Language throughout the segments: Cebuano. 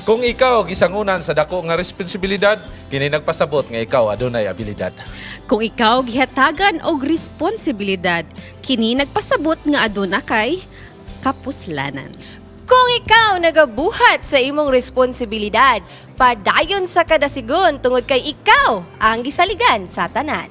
Kung ikaw gisangunan sa dako nga responsibilidad, kini nagpasabot nga ikaw adunay abilidad. Kung ikaw gihatagan og responsibilidad, kini nagpasabot nga aduna kay kapuslanan. Kung ikaw nagabuhat sa imong responsibilidad, padayon sa kadasigon tungod kay ikaw ang gisaligan sa tanan.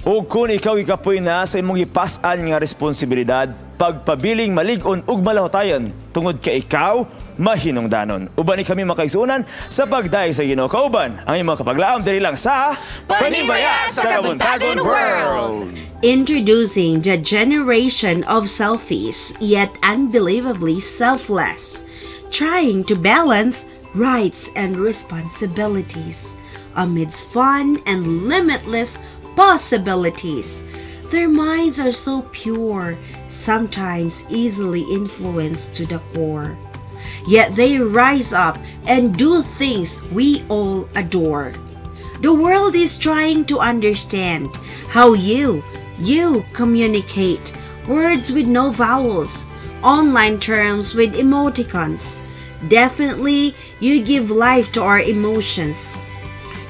O kung ikaw ikapoy na sa imong gipas-an nga responsibilidad, pagpabiling malig-on ug malahotayon tungod kay ikaw mahinungdanon. Uban ni kami makaigsuonan sa pagdayeg sa Ginoo, kauban ang imong kapaglaom, diri lang sa Panimbaya sa Kabuntagon World. Introducing the generation of selfies, yet unbelievably selfless, trying to balance rights and responsibilities amidst fun and limitless possibilities. Their minds are so pure, sometimes easily influenced to the core. Yet they rise up and do things we all adore. The world is trying to understand how you communicate words with no vowels, online terms with emoticons. Definitely, you give life to our emotions.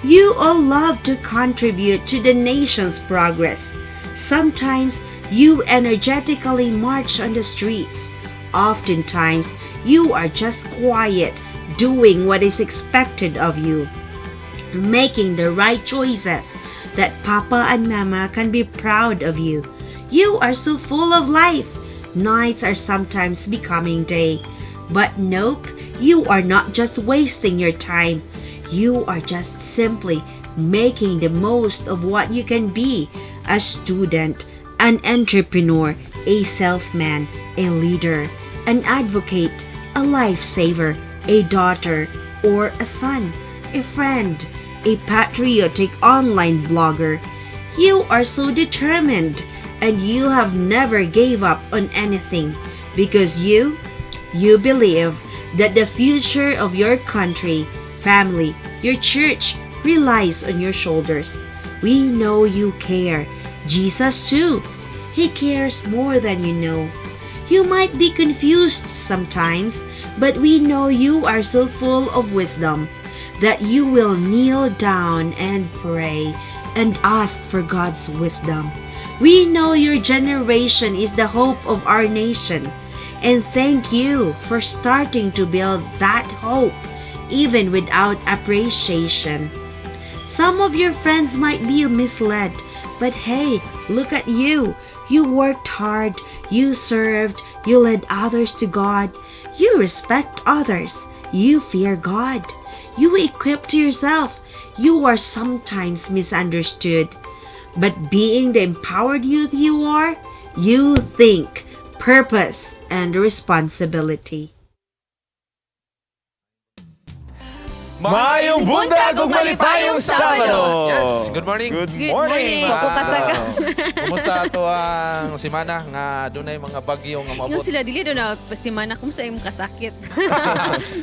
You all love to contribute to the nation's progress. Sometimes you energetically march on the streets. Oftentimes, you are just quiet, doing what is expected of you, making the right choices that Papa and Mama can be proud of you. You are so full of life. Nights are sometimes becoming day. But nope, you are not just wasting your time. You are just simply making the most of what you can be: a student, an entrepreneur, a salesman, a leader, an advocate, a lifesaver, a daughter or a son, a friend, a patriotic online blogger. You are so determined and you have never gave up on anything because you believe that the future of your country, family, your church relies on your shoulders. We know you care. Jesus too. He cares more than you know. You might be confused sometimes, but we know you are so full of wisdom that you will kneel down and pray and ask for God's wisdom. We know your generation is the hope of our nation. And thank you for starting to build that hope, even without appreciation. Some of your friends might be misled, but hey, look at you. You worked hard, you served, you led others to God, you respect others, you fear God, you equipped yourself. You are sometimes misunderstood. But being the empowered youth you are, you think purpose and responsibility. Maayong buntag ug malipayong Sabado. Yes, good morning. Good Good morning. morning. Ako kasaga. Kumusta ato ang semana nga dunay mga bagyo nga Yung maabot? sila dili do na simana, kumusta imong kasakit?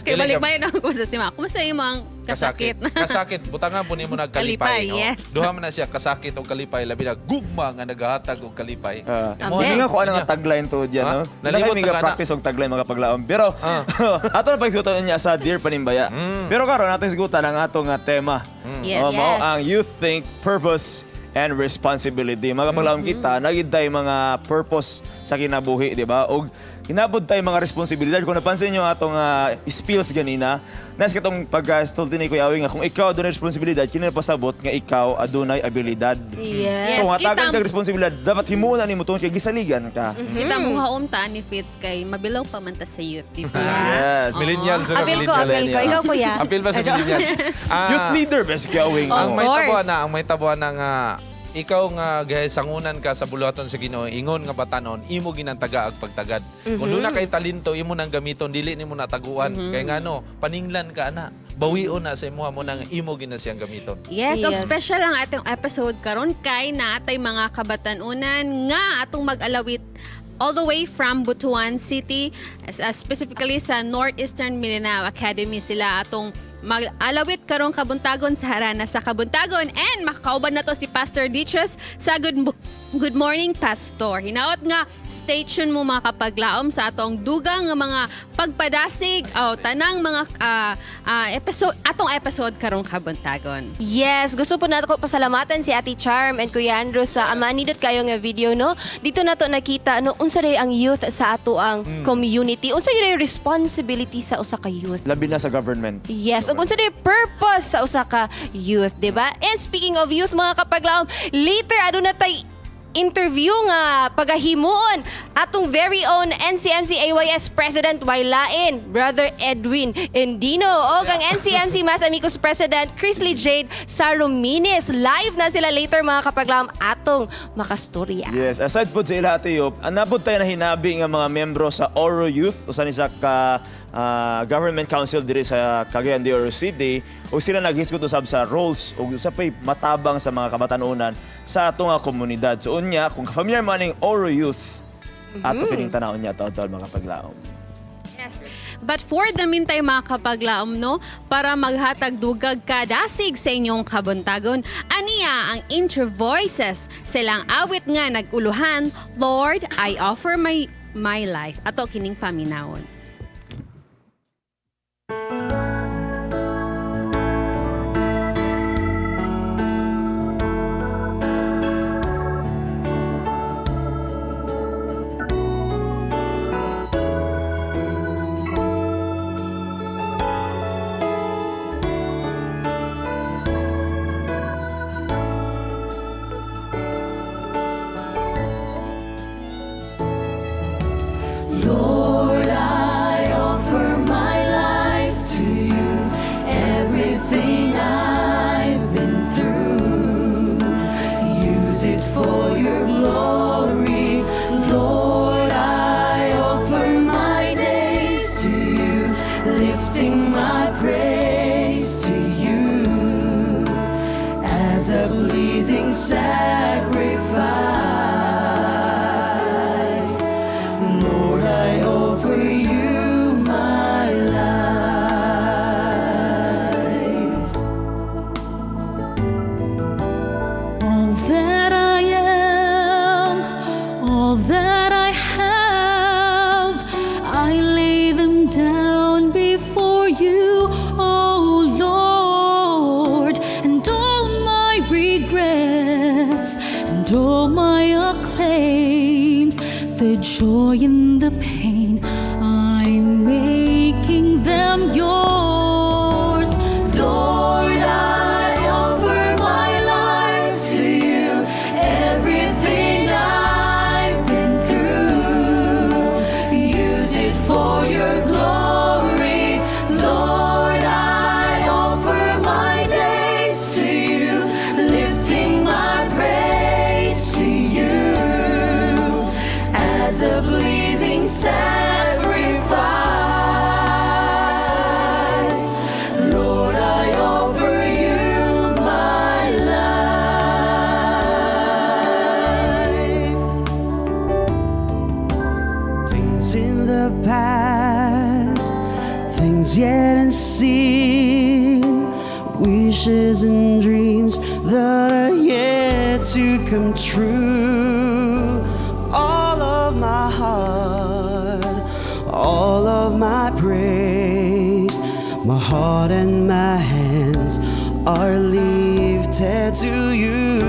Kay Dili balik ka- bayan ako sa simana. Kumusta imong kasakit? Kasakit. Butangan po nimo nagkalipay, Kalipay, no? yes. Duha man na siya, kasakit o kalipay, labi na gugma nga nagahatag og kalipay. Ah, Imo hindi na- nga ko ano nga tagline to dyan, Ha? no? Nalimot Nalibot na ka na. practice og tagline, mga paglaom. Pero, ato na pagsutan niya sa Dear Panimbaya. Pero karon ato sigutan ang ato nga tema. Yes. Oh, mao Yes. ang You Think, Purpose and Responsibility. Mga paglaom, kita, nagid tay mga purpose sa kinabuhi, di ba? Og hinabod tay mga responsibilidad. Kung napansin niyo atong spills ganina, nas katong pagka-stulti ni Kuya Awing nga kung ikaw adunay responsibilidad, kini pasabot nga ikaw adunay abilidad. Yes. So, hatagan Kita- kag responsibilidad, dapat himuon na nimo tungod kay gisaligan ka. Kita mo haom ta ni Fitz kay mabilaw pa man ta sa youth, di ba? Yes. Millennials na. Apil ko, apil ko. Ikaw, kuya. Apil ba sa millennials? Youth leader best Kuya Awing. Ang Of may course. tabuan na, ang may tabuan na nga ikaw nga gay sangunan ka sa buluhaton sa Ginoo, ingon nga batanon, imo ginantaga ag pagtagad. Kung duna kay talento, imo nang gamiton, dili nimo nataguan. Kay ngano, paninglan ka ana. Bawion na sa imuha mo nang imo ginasiyang gamiton. Yes, og Yes. special ang atong episode karon kay naatay mga kabatanunan nga atong mag-alawit all the way from Butuan City, specifically sa Northeastern Mindanao Academy sila atong mag-alawit karong kabuntagon sa harana sa Kabuntagon, and makakauban na to si Pastor Dichos sa Good Good morning, Pastor. Hinaot nga stay tuned mo, mga kapaglaom, sa atong dugang nga mga pagpadasig o tanang mga episode, atong episode karong kabuntagon. Yes, gusto po nato pasalamatan si Ate Charm and Kuya Andrew sa nindot kayo nga video, no. Dito nato nakita, no, unsa day ang youth sa ato ang community. Unsa day responsibility sa usa ka youth. Labi na sa government. Yes, ug unsa day purpose sa usa ka youth, di ba? And speaking of youth, mga kapaglaom, later aduna tay interview nga pagahimuon atong very own NCMC AYS President Wailain, Brother Edwin Endino, o ang NCMC Mass Amigos President Chrisley Jade Sarumines. Live na sila later, mga kapaglaom, atong makastorya. Yes, aside po sa ila, Ate Yop, anabot tayo na hinabi nga mga membro sa Oro Youth, usa ni sa ka government council diri sa Cagayan de Oro City, ug sila naghisgot usab sa roles ug usa pay matabang sa mga kabatanunan sa ato nga komunidad. So unya, kung familiar man ning Oro Youth, ato kining tanawon niya taon mga kapaglaom. Yes. But for the meantime, mga kapaglaom, no, para maghatag dugag kadasig sa inyong kabuntagon, aniya ang Intro Voices, silang awit nga nag-uluhan, "Lord, I Offer My Life." Ato kining paminawon. Lord, I offer my life to you. Everything I've been through, use it for your glory. Lord, I offer my days to you, lifting my praise to you as a pleasing sacrifice. Lord, I offer you my life. All that I am, all that I have, I lay them down before you, oh Lord, and all my regrets and all my acclaims, the joy and the pain, I'm making them yours. Lord, I offer my life to you. Everything I've been through, use it for your glory. Lord, I offer my days to you, lifting my praise to you as a pleasing sacrifice. Lord, I offer you my life. Things in the past, things yet unseen, wishes and dreams that are yet to come true. All of my heart, all of my praise, my heart and my hands are lifted to you.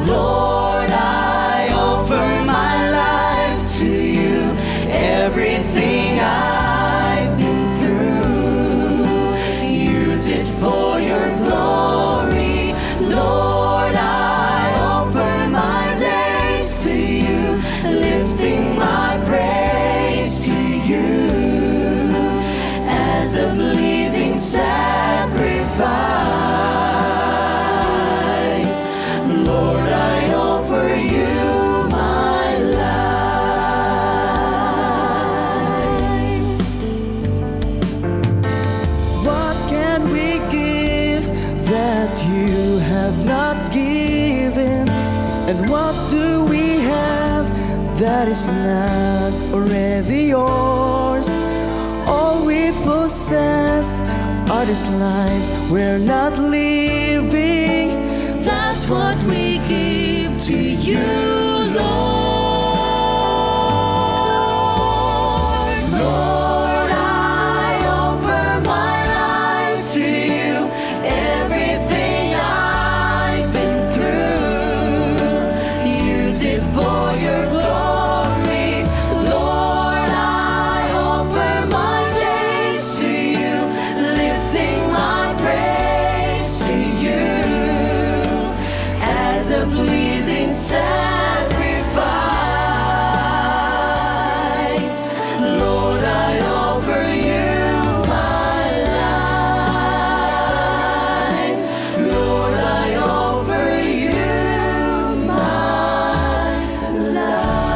Lord, I offer my life to you. Everything I've been through, use it for your glory. Lord, I offer my days to you, lifting my praise to you as a pleasing sacrifice. Lord, I offer you my life. What can we give that you have not given? And what do we have that is not already yours? All we possess are these lives we're not living. That's Here's what we give to you, Lord. Lord, I offer my life to you. Everything I've been through, use it for your glory. Lord, I offer my days to you, lifting my praise to you as a pleasing sacrifice. Lord, I offer you my life. Lord, I offer you my life.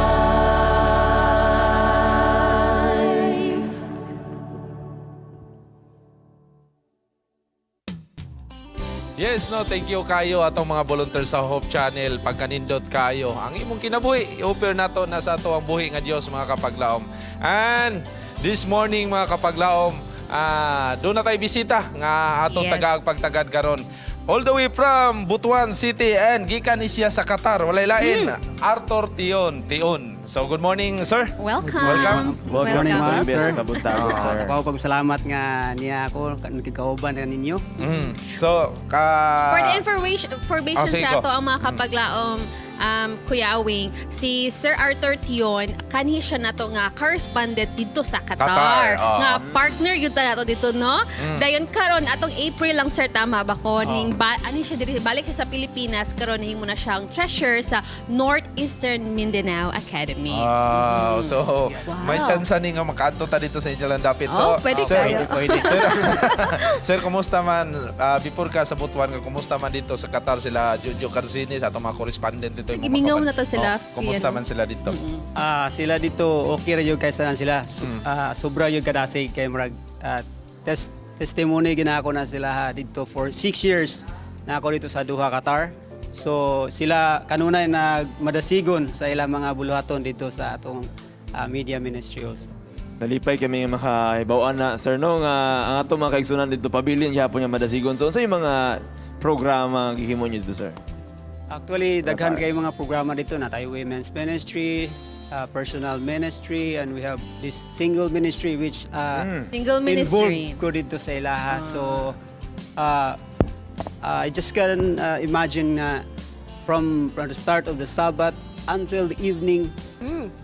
Yes, no, thank you kayo atong mga volunteers sa Hope Channel. Pagkanindot kayo. Ang imong kinabuhi, i-offer nato na sa ato ang buhi nga Dios, mga kapaglaom. And this morning, mga kapaglaom, doon na tayo bisita nga atong tagaag pagtagad karon. All the way from Butuan City and gikan ni siya sa Qatar. Walay lain, Arthur Tion. Tion. So good morning, sir. Welcome. Welcome. Welcome, Welcome. sir. Sir. Sa kabuntagon, sir. Ako pagpasalamat nga niya ako nakikauban na ninyo. So, ka For the information Ah, sige, sa go. ato ang mga kapaglaom, Kuya Awing, si Sir Arthur Tion, kanhi siya nato nga correspondent dito sa Qatar. Qatar, oo. Nga partner yun ta nato dito, no? Dayon karon atong April lang, sir, tama ba ko? Ning ba, ani siya diri balik siya sa Pilipinas karon nahimo na siyang treasure sa Northeastern Mindanao Academy. Wow. So, may chance ni nga makaadto ta dito sa Angel Dapit. So, Oh, pwede sir, kayo. Pwede. Sir, sir, kumusta man before ka sa Butuan ka, kumusta man dito sa Qatar sila Jojo Carcini sa atong mga correspondent dito, yung mga Gimingaw na to sila, Oh, kumusta Ian. man sila dito? Sila dito okay ra jud kay tanan sila. Sobra jud kadasig kay murag testimony ginako na sila ha, dito for 6 years na ako dito sa Doha, Qatar. So sila kanunay nagmadasigon sa ilang mga buluhaton dito sa atong media ministry also. Nalipay kami nga makahibaw na, sir, no, nga ang atong mga kaigsunan dito pabilin gihapon nga madasigon. So unsay mga programa ang gihimo niyo dito, sir? Actually, daghan kay mga programa dito na tayo women's ministry, personal ministry, and we have this single ministry which Single ministry. involved ko dito sa ilaha. So, I just can imagine na from the start of the Sabbath until the evening,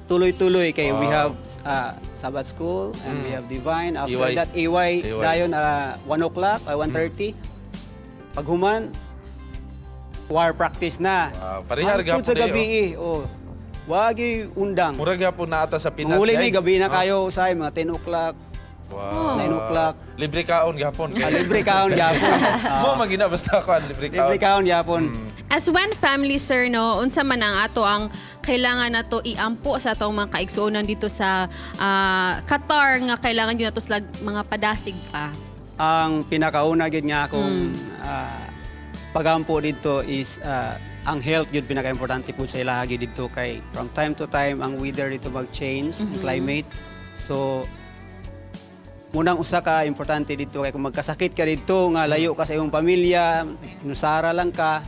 tuloy-tuloy kay we have Sabbath school and we have divine. After EY. that, AY, AY. dayon 1 o'clock, 1:30. Paghuman, choir practice na. Wow, parehar Hangtod sa gapon gabi eh. Oh. Wagi undang. Mura gyapon na ata sa Pinas. Manguli day. mi gabi na Oh. kayo usay mga 10 o'clock. Wow. 9 o'clock. Libre kaon gyapon. Libre kaon gyapon. Mo magina basta kaon libre kaon. Libre kaon gyapon. As one family, sir, no, unsa man ang ato ang kailangan nato iampo sa atong mga kaigsuonan dito sa Qatar nga kailangan yun nato sila mga padasig pa? Ang pinakauna gyud nga akong pagampo dito is ang health gyud pinakaimportante po sa ilaha gyud dito kay from time to time ang weather dito mag-change, ang climate. So munang usa ka importante dito kay kung magkasakit ka dito nga layo ka sa imong pamilya, nusara lang ka,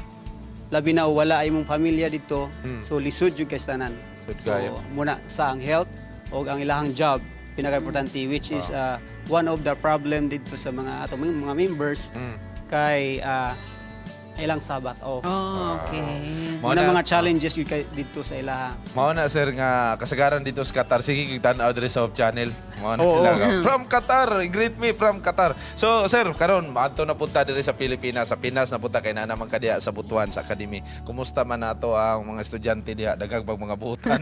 labi na wala ay imong pamilya dito. So lisod jud kay sa tanan. Lisod So kayo. muna sa ang health o ang ilahang job pinaka-importante which is one of the problem dito sa mga atong mga members kay ilang Sabbath off. Oh, okay. Mao Muna na- mga challenges yun kay dito sa ilaha. Mao na, sir, nga kasagaran dito sa Qatar. Sige, kig tan-aw diri sa Hope Channel. Mao na Oo. sila. From Qatar, greet me from Qatar. So, sir, karon maadto na punta diri sa Pilipinas, sa Pinas na punta kay naa naman ka diha sa Butuan sa Academy. Kumusta man nato ang mga estudyante diha, daghang bag mga buutan?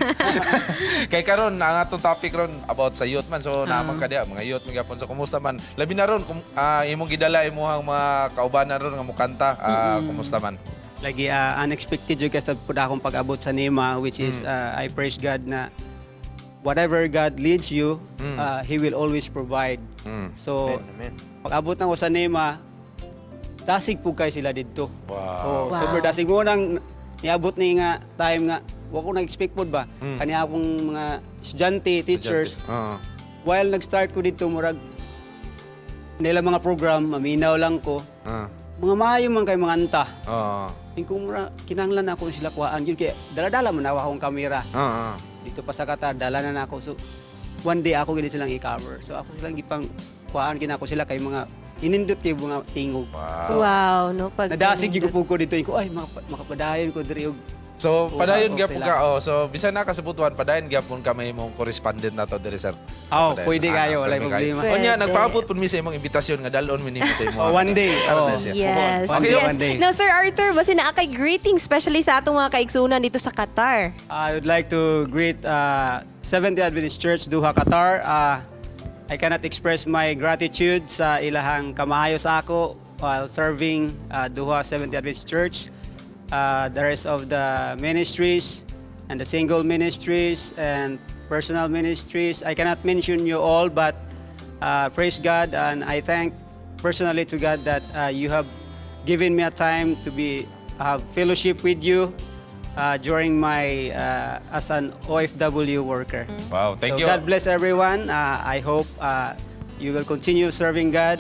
Kay karon ang atong topic ron about sa youth man. So, naa man ka diha mga youth man gyapon. So, kumusta man? Labi na ron kum, imong gidala imuhang mga kaubanan ron nga mukanta. Kumusta man? Lagi unexpected jud kasi pud akong pag-abot sa NEMA which is I praise God na whatever God leads you, He will always provide. So Amen. pag-abot na ko sa NEMA, dasig pud kay sila didto. Wow. Oh, super dasig mo nang niabot ni nga time nga wa ko nag-expect pod ba. Kani akong mga estudyante, teachers, Oo. while nag-start ko dito murag nila mga program, maminaw lang ko. Mga maayo man kay mga anta. Oo. Ingko mura kinahanglan na ako sila kuhaan yun kay dala-dala man ako akong kamera. Dito pa sa Qatar, dala na nako. So one day ako gini silang i-cover. So ako silang gipang kuhaan kinako sila kay mga inindot kay mga tingog. Wow, no? Pag Nadasig gyud ko po ko dito ko ay makapadayon ko diri og So padayon Oo, gyapon sila. ka, oh. So bisan na ka sa Butuan, padayon gyapon ka may imong correspondent nato diri, sir. Oh, Padayon. pwede kayo, Ah, walay pwede kayo. problema. Pwede. Unya nagpaabot pud mi sa imong imbitasyon nga dalon mi nimo sa imo. Oh, one day. Karon na Oh. siya. Yes. One day, Yes. one day. Now, Sir Arthur, basta naa kay greetings, especially sa atong mga kaigsunan dito sa Qatar. I would like to greet Seventh-day Adventist Church, Doha, Qatar. I cannot express my gratitude sa ilahang kamahayo sa ako while serving Doha Seventh-day Adventist Church. The rest of the ministries and the single ministries and personal ministries. I cannot mention you all, but praise God, and I thank personally to God that you have given me a time to be have fellowship with you during my as an OFW worker. Wow, thank So you. God bless everyone. I hope you will continue serving God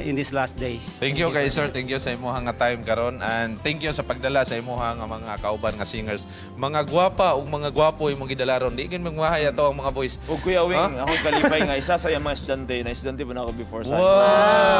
in these last days. Thank you kay very sir, much. Thank you sa imuha nga time karon and thank you sa pagdala sa imuha nga mga kauban nga singers. Mga gwapa ug mga gwapo imong gidala ron. Di gid magmahay ato ang mga boys. Ug Kuya Wing, ako kalipay nga isa sa iyang mga estudyante, na estudyante po na ako before sa. Wow.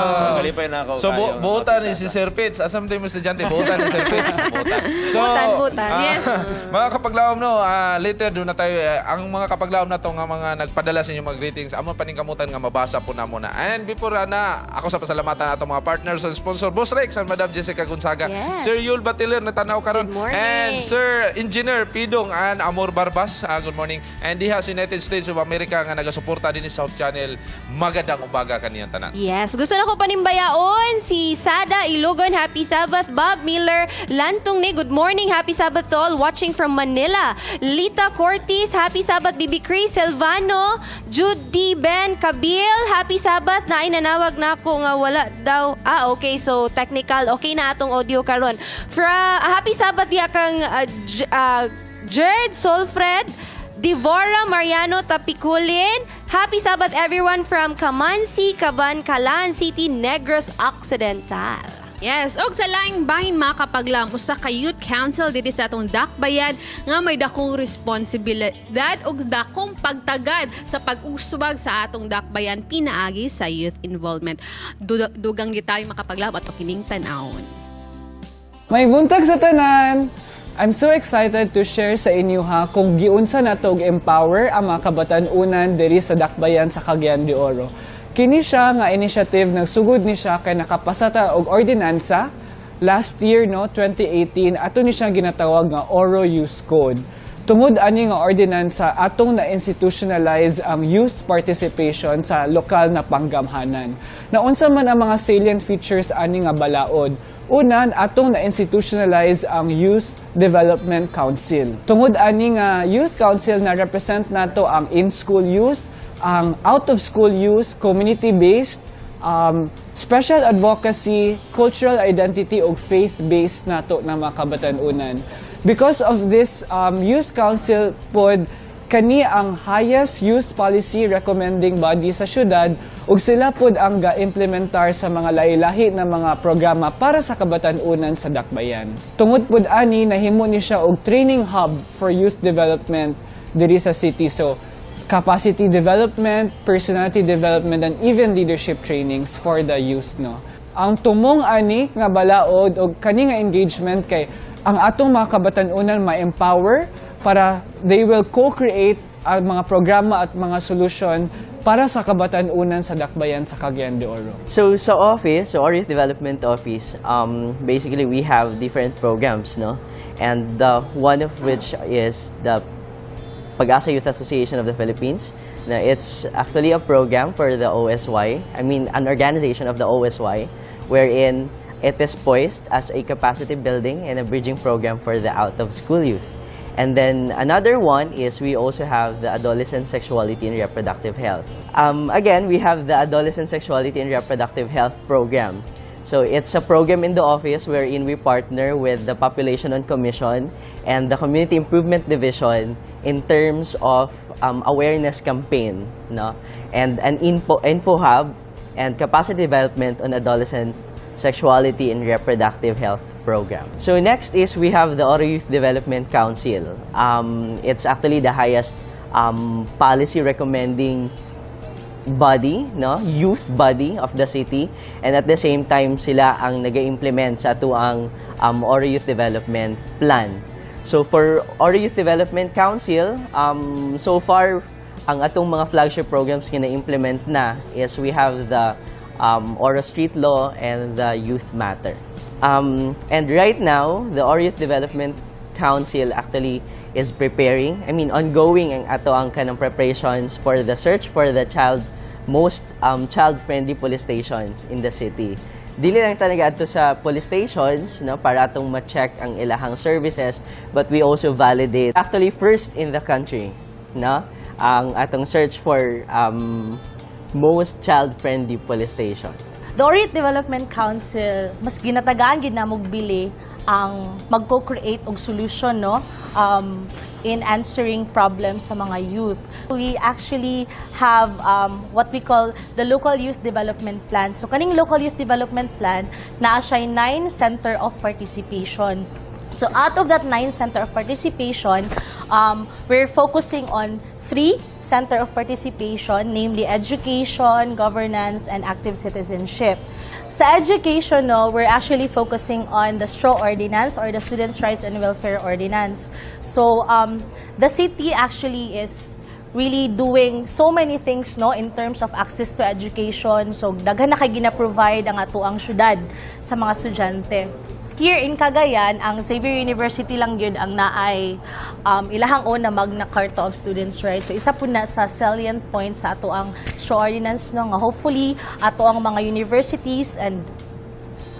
So, kalipay na ako. So, kayo nga buotan ni makakita si sa- Sir Pitts. Asam tayo mo estudyante? Buotan ni Sir Pitts. Buotan. So, Buotan, buotan. Yes. Mga kapaglaom, no, later doon na tayo. Ang mga kapaglaom na to nga mga nagpadala sa inyong mga greetings, amon paningkamutan nga mabasa po na muna. And before na, ako sa pasalamatan ato mga partners and sponsor, Boss Rex and Madam Jessica Gonzaga, Sir Yul Batiler na tanaw karon. Good morning. And Sir Engineer Pidong and Amor Barbas, good morning. And diha sa United States of America nga nagasuporta din sa South Channel, magandang umaga kaniyang tanan. Yes, gusto na ko panimbayaon si Sada Ilogon, happy Sabbath. Bob Miller, Lantong ni, good morning, happy Sabbath to all watching from Manila. Lita Cortis, happy Sabbath. Bibi Chris Silvano, Judy Ben Kabil, happy Sabbath. Naay nanawag na ako nga wala daw. Ah, okay, so technical, okay na atong audio karon. Fra, happy Sabbath diya kang Jerd Solfred, Devora Mariano Tapikulin. Happy Sabbath, everyone, from Kamansi, Kabankalan City, Negros Occidental. Yes, og sa laing bahin, mga kapaglaom, usa ka youth council diri sa atong Dakbayan nga may dakong responsibilidad ug dakong pagtagad sa pag-usbag sa atong Dakbayan pinaagi sa youth involvement. Dugang gitayo, makapaglaom, ato kining tan-awon. May buntag sa tanan! I'm so excited to share sa inyo ha kung giunsa nato og empower ang mga kabatan-unan diri sa Dakbayan sa Cagayan de Oro. Kini siya nga initiative nagsugod ni siya kay nakapasa ta og ordinansa last year, no, 2018. Ato ni siyang ginatawag nga Oro Youth Code. Tungod ani nga ordinansa, atong na-institutionalize ang youth participation sa lokal na panggamhanan. Naunsa man ang mga salient features ani nga balaod? Unan, atong na-institutionalize ang Youth Development Council. Tungod ani nga Youth Council, na represent nato ang in-school youth, ang out-of-school youth, community-based, special advocacy, cultural identity ug faith-based nato na mga kabatan-unan. Because of this Youth Council pod kani ang highest youth policy recommending body sa syudad ug sila pod ang ga-implementar sa mga lahi-lahi na mga programa para sa kabatan-unan sa Dakbayan. Tungod pod ani, nahimo ni siya og training hub for youth development diri sa city. So capacity development, personality development, and even leadership trainings for the youth, no. Ang tumong ani nga balaod og kani nga engagement kay ang atong mga kabatan-unan ma-empower para they will co-create ang mga programa at mga solusyon para sa kabatan-unan sa Dakbayan sa Cagayan de Oro. So sa office, so our Youth Development Office, basically we have different programs, no? And one of which is the Pag-asa Youth Association of the Philippines. Na it's actually a program for the OSY. I mean, an organization of the OSY, wherein it is poised as a capacity building and a bridging program for the out-of-school youth. And then another one is we also have the adolescent sexuality and reproductive health. Again, we have the adolescent sexuality and reproductive health program. So it's a program in the office wherein we partner with the Population on Commission and the Community Improvement Division in terms of awareness campaign, no? And an info hub and capacity development on adolescent Sexuality and Reproductive Health Program. So next is we have the Oro Youth Development Council. It's actually the highest policy recommending body, no? Youth body of the city, and at the same time sila ang nag-implement sa atuang Oro Youth Development Plan. So for Oro Youth Development Council, so far ang atong mga flagship programs nga na-implement na is we have the Oro Street Law and the Youth Matter. And right now, the Oro Youth Development Council actually is preparing, I mean, ongoing ang ato ang kanang preparations for the search for the child most child-friendly police stations in the city. Dili lang talaga adto sa police stations, no, para atong ma-check ang ilahang services, but we also validate actually first in the country, no, ang atong search for most child-friendly police station. The Oro Youth Development Council, mas ginatagaan gid namog bili ang magko-create og solution, no, in answering problems sa mga youth. We actually have what we call the Local Youth Development Plan. So kaning Local Youth Development Plan, naa siya nine center of participation. So out of that nine center of participation, we're focusing on three center of participation, namely education, governance, and active citizenship. Sa education, no, we're actually focusing on the STRAW Ordinance or the Students' Rights and Welfare Ordinance. So the city actually is really doing so many things, no, in terms of access to education. So daghan na kay gina-provide ang atuang syudad sa mga estudyante. Here in Cagayan, ang Xavier University lang gyud ang naay ilahang own na Magna Carta of Students' Rights. So isa po na sa salient point sa ato ang STRAW Ordinance, no, nga hopefully ato ang mga universities and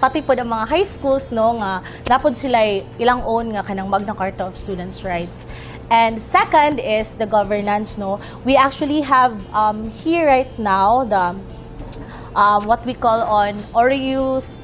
pati po ang mga high schools, no, nga napod sila ilang own nga kanang Magna Carta of Students' Rights. And second is the governance, no. We actually have here right now the what we call on Oro Youth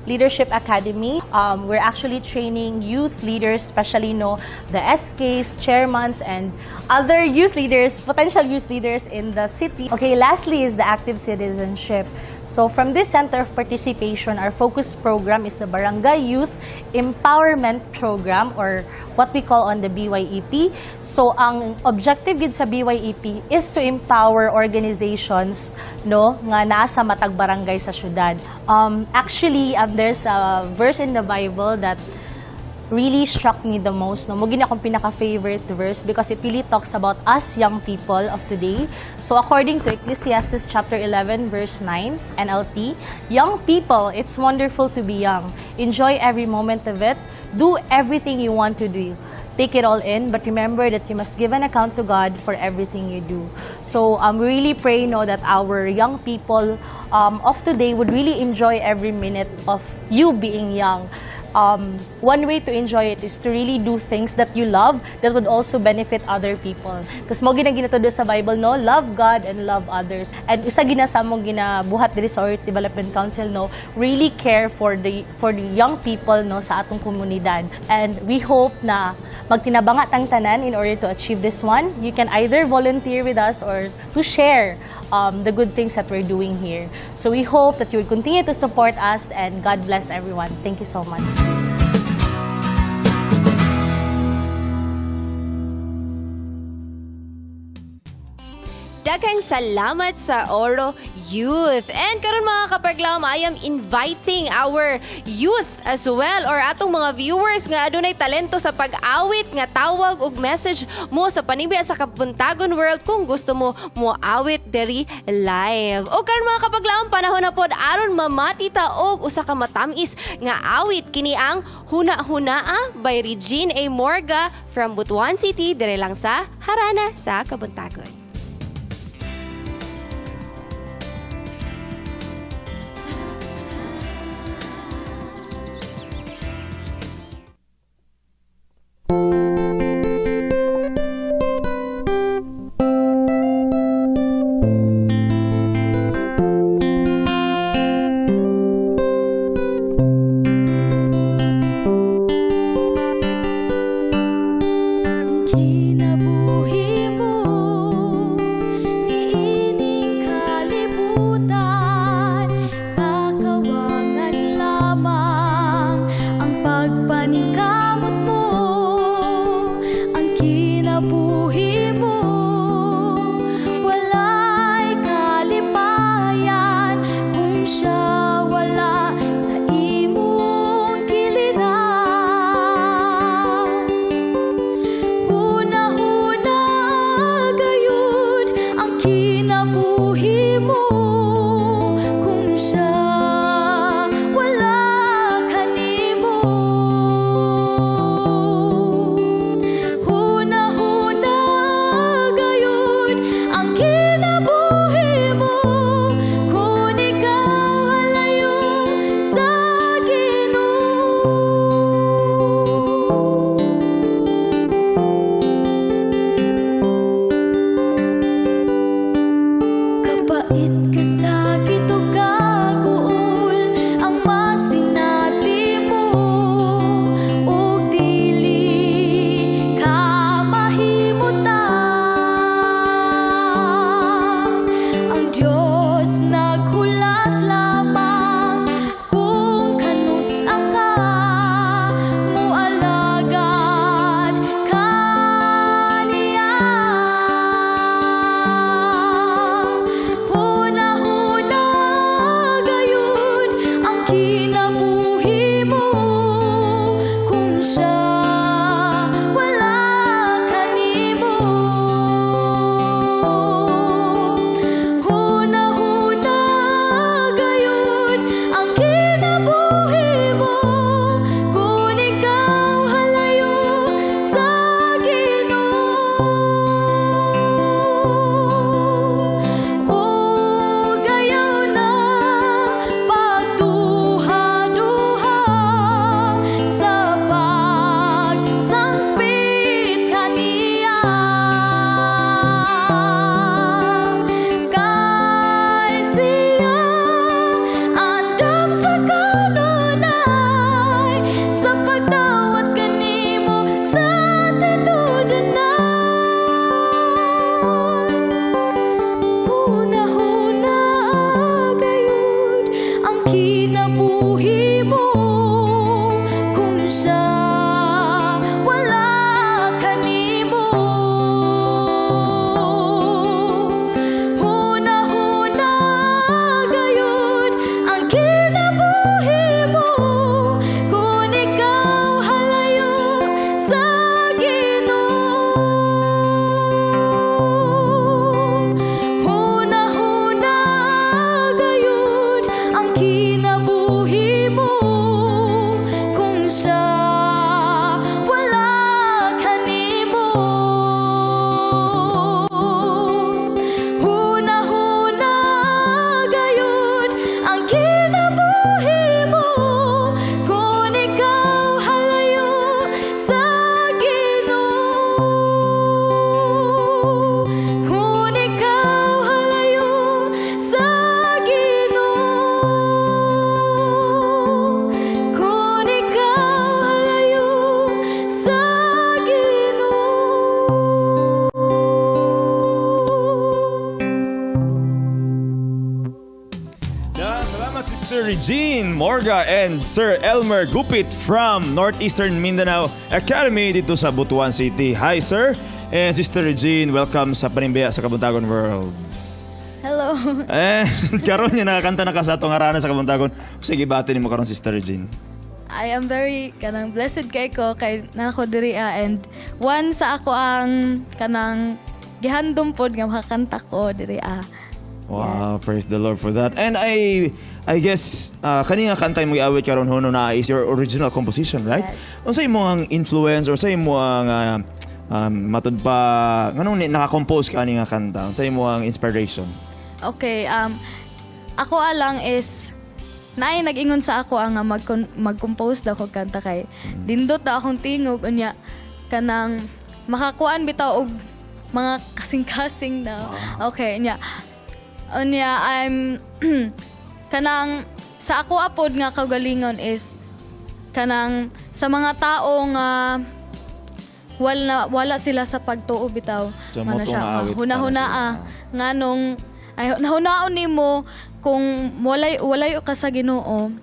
Leadership Academy. We're actually training youth leaders, especially, no, the SKs, chairmans, and other youth leaders, potential youth leaders in the city. Okay, lastly is the active citizenship. So from this center of participation, our focus program is the Barangay Youth Empowerment Program or what we call on the BYEP. So ang objective gid sa BYEP is to empower organizations, no, nga naa sa matag barangay sa syudad. Actually, there's a verse in the Bible that really struck me the most. No? Mao gyud akong pinaka-favorite verse because it really talks about us young people of today. So according to Ecclesiastes chapter 11 verse 9, NLT, "Young people, it's wonderful to be young. Enjoy every moment of it. Do everything you want to do. Take it all in, but remember that you must give an account to God for everything you do." So we really pray, no, that our young people of today would really enjoy every minute of you being young. One way to enjoy it is to really do things that you love that would also benefit other people. Kasi mao gyud ginatudo sa Bible, no? Love God and love others. And isa gyud na sa among ginabuhat diri sa Oro Youth Development Council, no? Really care for the young people, no, sa atong komunidad. And we hope na magtinabanga tang tanan in order to achieve this one. You can either volunteer with us or to share the good things that we're doing here. So we hope that you will continue to support us, and God bless everyone. Thank you so much. Daghang salamat sa Oro Youth. And karon, mga kapaglaom, I am inviting our youth as well or atong mga viewers nga adunay talento sa pag-awit nga tawag og message mo sa Panibia sa Kabuntagon World kung gusto mo mo-awit diri live. O karon, mga kapaglaom, panahon na pod aron mamati ta og usa ka matamis nga awit, kini ang Huna-Hunaa by Regine A. Morga from Butuan City, dire lang sa Harana sa Kabuntagon. Ang kinabuhi mo. Kinabuhi mo. Wala'y kalipayan kung siya wala sa imong kiliran. Huna-huna gayud ang kinabuhi mo kung siya wala kanimo. Huna-huna gayud ang kinabuhi mo kung ikaw halayo sa Ginoo. Kapait ka sa kitugaguol ang masinati mo ug dili ka mahimutan. Ang Diyos naghulat lamang kung kanus-a ka mualagad kaniya. Huna-huna gayud ang kinabuhi mo kung siya wala kanimo. Huna-huna gayud ang kinabuhi mo kung ikaw halayo sa Ginoo. O gayaw na pagduha-duha sa pagsangpit kaniya. Kay siya andam sa kanunay sa pagdawat kanimo sa tinud-anay. Huna-huna gayud ang kinabuhi mo kung siya wala kanimo. Huna-huna gayud ang kinabuhi mo kung ikaw halayo sa Ginoo. Huna-huna gayud ang kinabuhi mo kung siya wala kanimo. Huna-huna gayud ang kinabuhi mo kung ikaw halayo sa Ginoo. Kung ikaw halayo sa Ginoo. Kung ikaw halayo sa Ginoo. Yeah, salamat Sister Regine Morga and Sir Elmer Gupit from Northeastern Mindanao Academy dito sa Butuan City. Hi sir and Sister Regine, welcome sa Panimbaya sa Kabuntagon World. Hello. Eh, karon nga nakakanta na ka sa atong harana sa Kabuntagon. Sige, bati nimo karon Sister Regine. I am very kanang blessed kay ko kay nako diri ah, and one sa ako ang kanang gihandom pod nga makakanta ko diri ah. Wow, praise the Lord for that. And I guess kani nga kanta mo giawit karon hono na is your original composition, right? Unsa imo ang influence or sa imo ang matud pa nganong naka-compose ka ani nga kanta? Unsa imo ang inspiration? Okay, ako alang is naay nag-ingon sa ako ang nga mag-compose daw kog kanta kay dindot daw akong tingog unya kanang makakuan bitaw og mga kasing-kasing daw. Okay, unya. Unya I'm kanang sa ako apod nga kaugalingon is kanang sa mga tao nga wala sila sa pagtuo bitaw. So, Mana mo siya, tong awit para hunahuna sila. ah, nganong ay hunaon nimo kung walay walayo ka sa Ginoo,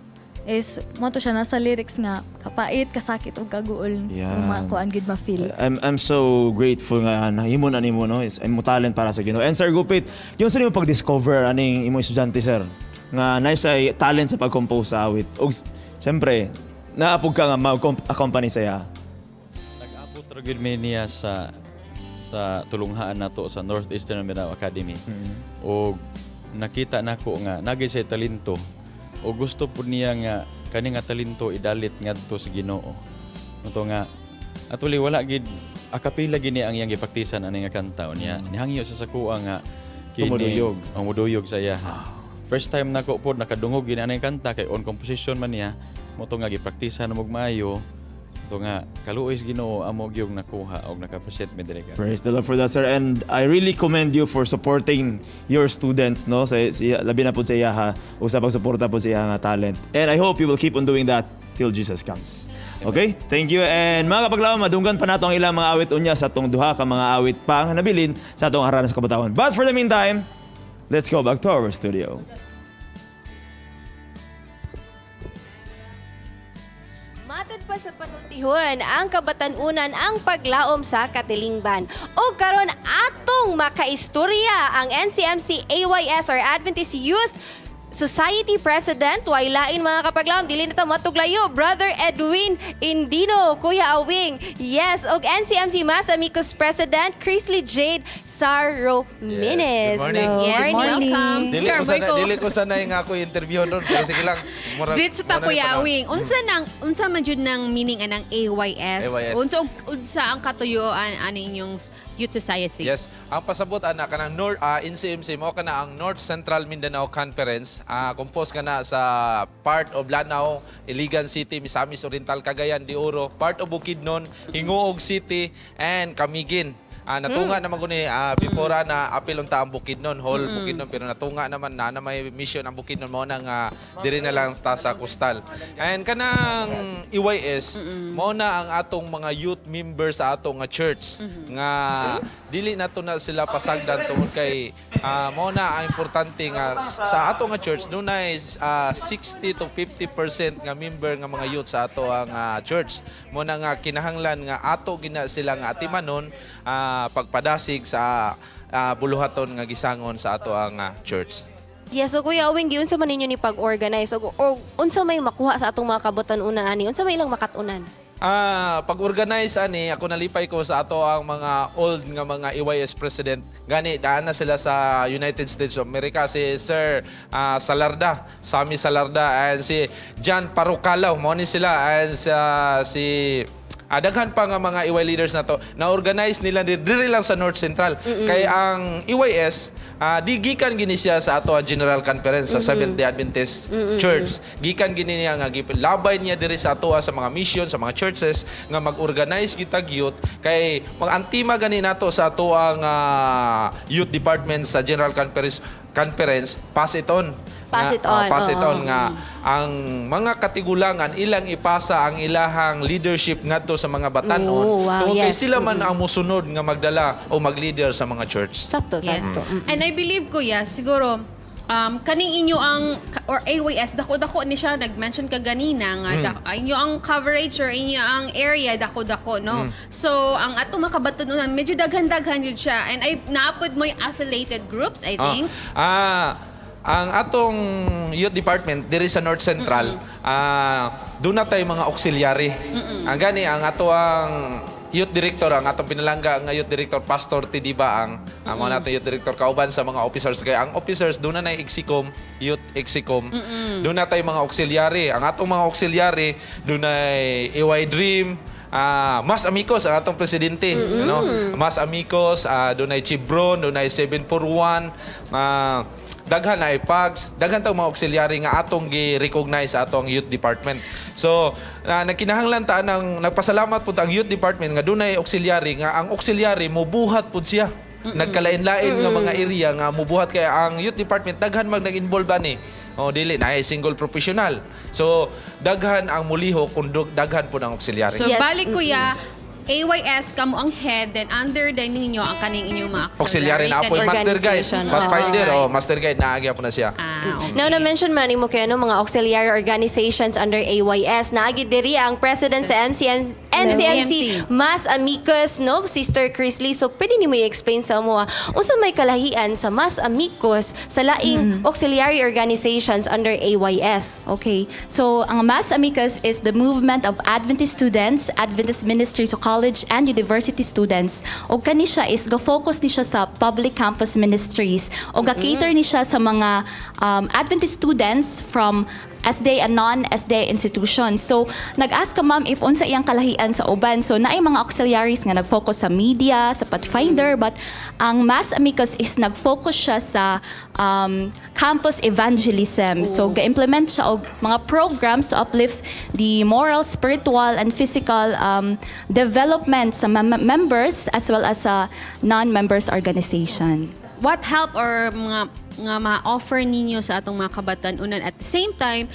is mo to siya nasa lyrics nga kapait, kasakit ug kaguol. Yan. Makuan gid ma-feel. I'm so grateful nga nahimo na nimo, no, is imo talent para sa Ginoo. And Sir Gupit, yung sa nimo pag-discover aning imo estudyante, sir, nga nice ay talent sa pag-compose sa awit. Ug siyempre, naapog ka nga mag-accompany sa iya. Nag-abot ra gyud mi niya sa tulunghaan nato sa Northeastern Mindanao Academy. Og nakita nako nga nagay siya talento. O gusto pud niya nga kani nga talento idalit ngadto sa Ginoo. Unto nga actually wala gid akapila gini ang iyang gipraktisan ani nga kanta unya. Nihangyo sa sakuha nga kini Tumuduyog. ang muduyog sa iya. First time nako pod nakadungog gini ani kanta kay on composition man niya. Mo to nga gipraktisan og maayo. To nga kaluoy sa Ginoo amo gyud nakuha og nakapresent mi diri karon. Praise the Lord for that, sir. And I really commend you for supporting your students, no? Sa labi na po sa iya, ha? O sa pagsuporta po sa iya nga talent. And I hope you will keep on doing that till Jesus comes. Okay? Thank you. And mga kapaglaom, madunggan pa nato ang ilang mga awit unya sa atong duha ka mga awit pa ang nabilin sa atong harana sa kabataan. But for the meantime, let's go back to our studio. Matod pa sa panultihon, ang kabatanunan ang paglaom sa katilingban. O karon atong makaistorya ang NCMC AYS or Adventist Youth Society President, way lain mga kapaglaom, dili na ta matuglayo, Brother Edwin Indino, Kuya Awing. Yes, og NCMC Mas Amicus President, Chrisley Jade Saromines. Yes, good morning. Yes, welcome. Dili ko sanay nga ako interview ron pero sige lang. Murag, Diretso ta mura ni Kuya panahon. Awing. Unsa man jud nang meaning anang AYS? AYS. Unsa og unsa ang katuyuan ani inyong youth society? Yes, ang pasabot ana kanang North NCMC mo kana ang North Central Mindanao Conference. Compose kana sa part of Lanao, Iligan City, Misamis Oriental, Cagayan de Oro, part of Bukidnon, Hinguog City and Camiguin. Natunga naman ko ni before na apil unta ang Bukidnon, whole Bukidnon, pero natunga naman na na may mission ang Bukidnon mo na nga diri na lang ta sa coastal. And kanang EYS mao na ang atong mga youth members sa atong nga church nga dili nato na sila pasagdan tungod kay mao na ang importante nga sa ato nga church dunay 60 to 50% nga member nga mga youth sa ato ang church. Mao na nga kinahanglan nga ato gina sila nga atimanon pagpadasig sa buluhaton nga gisangon sa ato ang church. Yes, so Kuya Awing, giunsa man ninyo ni pag-organize o unsa may makuha sa atong mga kabatan-unan ani? Unsa may ilang makatunan? Pag-organize ani, ako nalipay ko sa ato ang mga old nga mga EYS president. Gani daan na sila sa United States of America si Sir Salarda, Sammy Salarda and si John Parucalaw. Mao ni sila and si daghan pa nga mga EY leaders na to na-organize nila diri lang sa North Central. Kay ang EYS di gikan gini siya sa ato ang General Conference sa Seventh-day Adventist Church. Gikan gini niya nga labay niya diri sa atoa sa mga mission sa mga churches nga mag-organize kitag youth kay mag-antima gani nato sa ato ang youth department sa General Conference pass it on. Pass Nga, it on, oh, pass it oo. on nga ang mga katigulangan ilang ipasa ang ilahang leadership ngadto sa mga batanon Oh, wow, tungod kay yes. sila man ang musunod nga magdala o mag-leader sa mga church. Sakto, Yes. sakto. And I believe, Kuya, siguro, kaning inyo ang, or AYS, dako-dako ni siya, nag-mention ka ganina nga, inyo ang coverage or inyo ang area, dako-dako, no? So, ang ato makabatunan, medyo daghan-daghan yun siya. And I, naapod mo yung affiliated groups, I think. Ang atong youth department diri sa North Central, doon na tayo mga auxiliary. Ang gani ang ato ang youth director, ang atong pinalangga nga youth director Pastor T. Ang mga nato youth director kauban sa mga officers kay ang officers doon na execom, youth execom. Doon na tayo mga auxiliary. Ang atong mga auxiliary doon na EY Dream, Mas Amigos ang atong presidente, no? Mas Amigos, dunay Chibron, dunay 741, daghan na iPags, daghan tag mga auxiliary nga atong gi-recognize sa atong youth department. So, nagkinahanglan ta ng nagpasalamat pud ang youth department nga dunay auxiliary nga ang auxiliary mobuhat pud siya. Nagkalain-lain nga mga area nga mobuhat kay ang youth department daghan mag nag-involve ani. Oh, dili na single professional. So, daghan ang muliho kun daghan pud ang auxiliary. So, balik, Kuya, AYS kamo ang head, then under din ninyo ang kaning inyong mga Auxiliary na apoy master guide. Organization. Pathfinder, oh, master guide naagi po na siya. Ah, okay. Now, na-mention man nimo kay ano, mga auxiliary organizations under AYS. Naagi diri ang president sa MCM, NCMC, Mas Amicus, no? Sister Chrisley. So, pwede nimo i-explain sa amo, unsa may kalahian sa Mas Amicus sa laing auxiliary organizations under AYS? Okay. So, ang Mass Amicus is the movement of Adventist students, Adventist ministry to college and university students. O kani siya is go-focus ni siya sa public campus ministries. O ga-cater ni siya sa mga Adventist students from SDA and non-SDA institutions. So, nag-ask ka, ma'am, if unsa iyang kalahian sa uban. So, naay mga auxiliaries nga nag-focus sa media, sa Pathfinder, but ang Mass Amicus is nag-focus siya sa campus evangelism. So, ga-implement siya og mga programs to uplift the moral, spiritual, and physical development sa members as well as sa non-members organization. What help or mga nga ma-offer ninyo sa atong mga kabatan-unan at the same time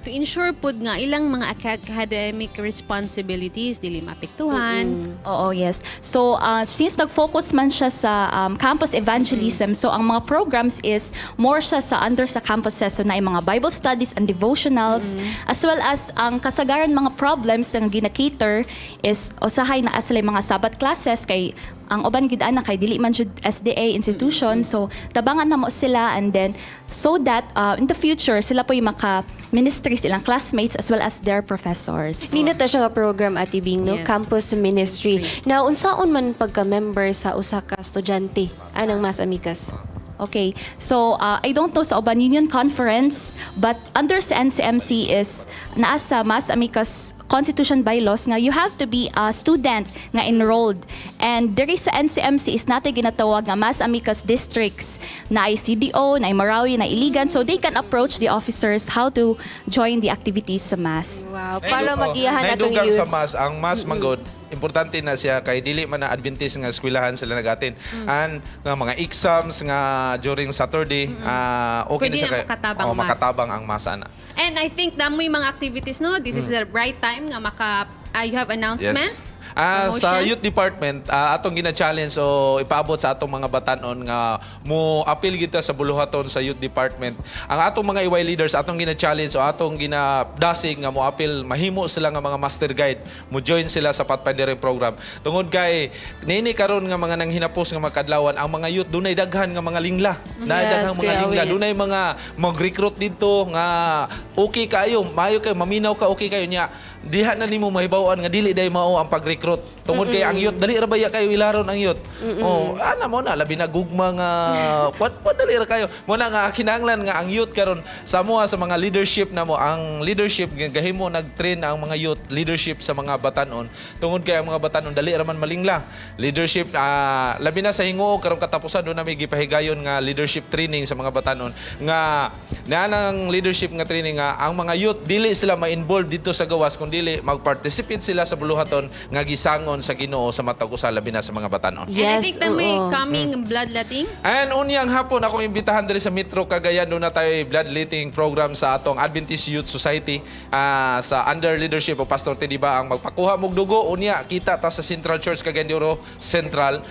to ensure pud nga ilang mga academic responsibilities dili maapektuhan? Oo, yes. So, since nag-focus man siya sa campus evangelism, so ang mga programs is more siya sa under sa campuses. So, na mga Bible studies and devotionals, as well as ang kasagaran mga problems ang gina-cater is usahay na sila mga Sabbath classes kay ang uban gid ana kay dili man jud SDA institution, so tabangan na mo sila and then so that in the future sila po yung maka ministry sa ilang classmates as well as their professors. Nindot na siya nga program, Ate Bing, no? Yes. Campus Ministry. Now, unsaon man pagka-member sa usa ka estudyante anang Mas Amicus? Okay. So, I don't know sa uban Union Conference, but under sa NCMC is naa sa Mass Amicus Constitution bylaws nga you have to be a student nga enrolled. And diri sa NCMC is natin ginatawag nga Mass Amicus districts na ay CDO, na ay Marawi, na Iligan. So they can approach the officers how to join the activities sa Mass. Wow, para magiyahan atong Naidugang youth. sa mass, ang mass manggod, importante na siya kay dili man na Adventist nga eskwelahan sila nagatin. And nga mga exams nga during Saturday, okay Pwede na siya na kay makatabang oh, mass. Makatabang ang mass ana. And I think damoy mga activities, no? This is the right time nga maka you have announcement. Yes. Sa Promotion? youth department, atong gina-challenge o ipaabot sa atong mga batanon nga mo apil kita sa buluhaton sa youth department. Ang atong mga EY leaders, atong gina-challenge o atong ginadasig nga mo apil, mahimo sila nga mga master guide, mo join sila sa Pathfindering program. Tungod kay nini karon nga mga nanghinapos nga makadlawan, ang mga youth dunay daghan nga mga lingla. Naay daghang mga Kuya lingla, Win. dunay mga mag-recruit dito nga okay kayo, mayo kayo, maminaw ka, okay kayo niya. Diha na nimo mahibaw-an nga dili day mao ang pag-recruit. Tungod kay ang youth dali ra baya kayo ilaron ang youth. Oh, ana mo na labi na gugma nga kwan kwan dali ra kayo. Mo na nga kinahanglan nga ang youth karon sa moa sa mga leadership na mo, ang leadership nga gahimo nag-train ang mga youth leadership sa mga batanon. Tungod kay ang mga batanon dali ra man malingla. Leadership, labi na sa Hinguog karong katapusan do na may gipahigayon nga leadership training sa mga batanon nga naa ng leadership nga training nga ang mga youth dili sila ma-involve dito sa gawas kun dili mag-participate sila sa buluhaton nga gisangon sa Ginoo sa matag usa, labi na sa mga batanon. And I think Yes, na may oo. coming bloodletting. And unyang hapon akong imbitahan diri sa Metro Cagayan, doon na tayo bloodletting program sa atong Adventist Youth Society, sa under leadership of Pastor Teddy Ba ang magpakuha mog dugo unya kita ta sa Central Church Cagayan de Oro Central.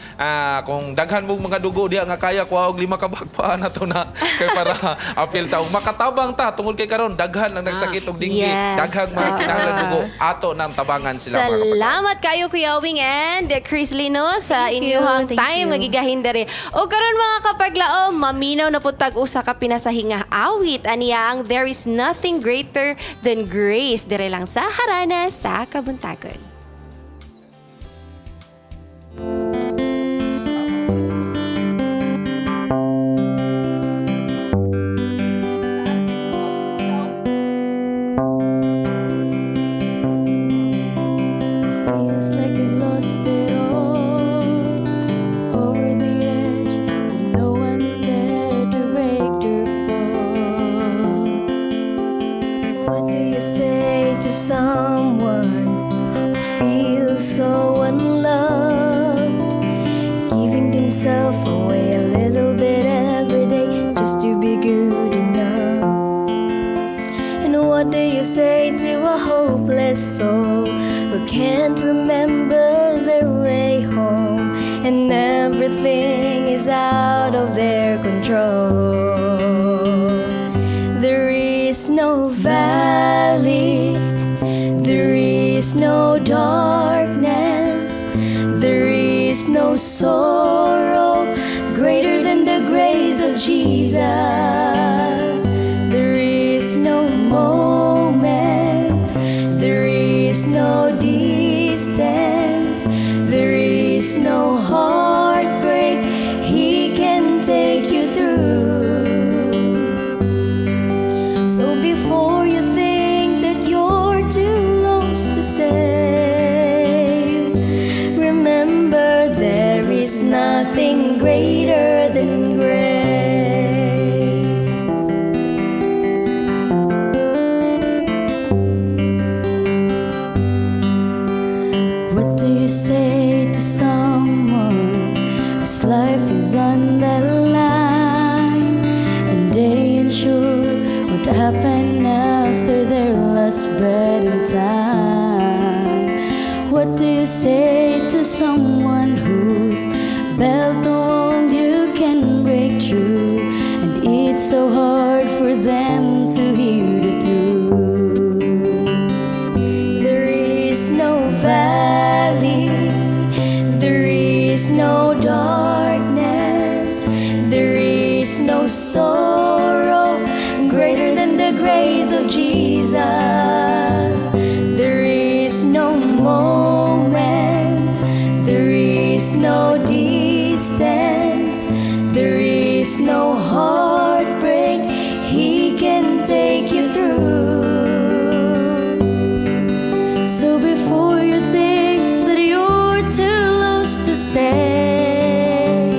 Kung daghan mog mga dugo diha nga kaya, kuha og 5 ka bag pa na to na kay para apil ta ug makatabang ta tungod kay karon daghan ang nagsakit og dengue, daghang mga kinahanglan dugo, ato nang tabangan sila, mga kapatid. Salamat kayo, Kuya Wing and Chris Lino, sa Thank you, inyong thank time you. nga gigahin diri. O karon, mga kapaglaom, maminaw na pud tag usa ka pinasahinga awit, aniya ang "There Is Nothing Greater Than Grace", dire lang sa Harana sa Kabuntagon. Feels like they've lost it all, over the edge, with no one there to break their fall. What do you say to someone who feels so unloved, giving themselves away a little bit every day just to be good enough? And what do you say to a hopeless soul who can't remember of their control. There is no valley, there is no darkness, there is no sorrow greater than the grace of Jesus. There is no moment, there is no distance, there is no heartbreak He can take you through. So before you think that you're too lost to save, remember there is nothing greater than grace. What do you say to someone whose life is on the line and they ain't sure what happened after their last breath in time? What do you say to someone who's built the wall you can break through and it's so hard for them to hear the truth? There is no valley, there is no darkness, there is no sorrow greater than the grace of Jesus. There is no moment, there is no distance, there is no heartbreak He can take you through. So before you think that you're too lost to say,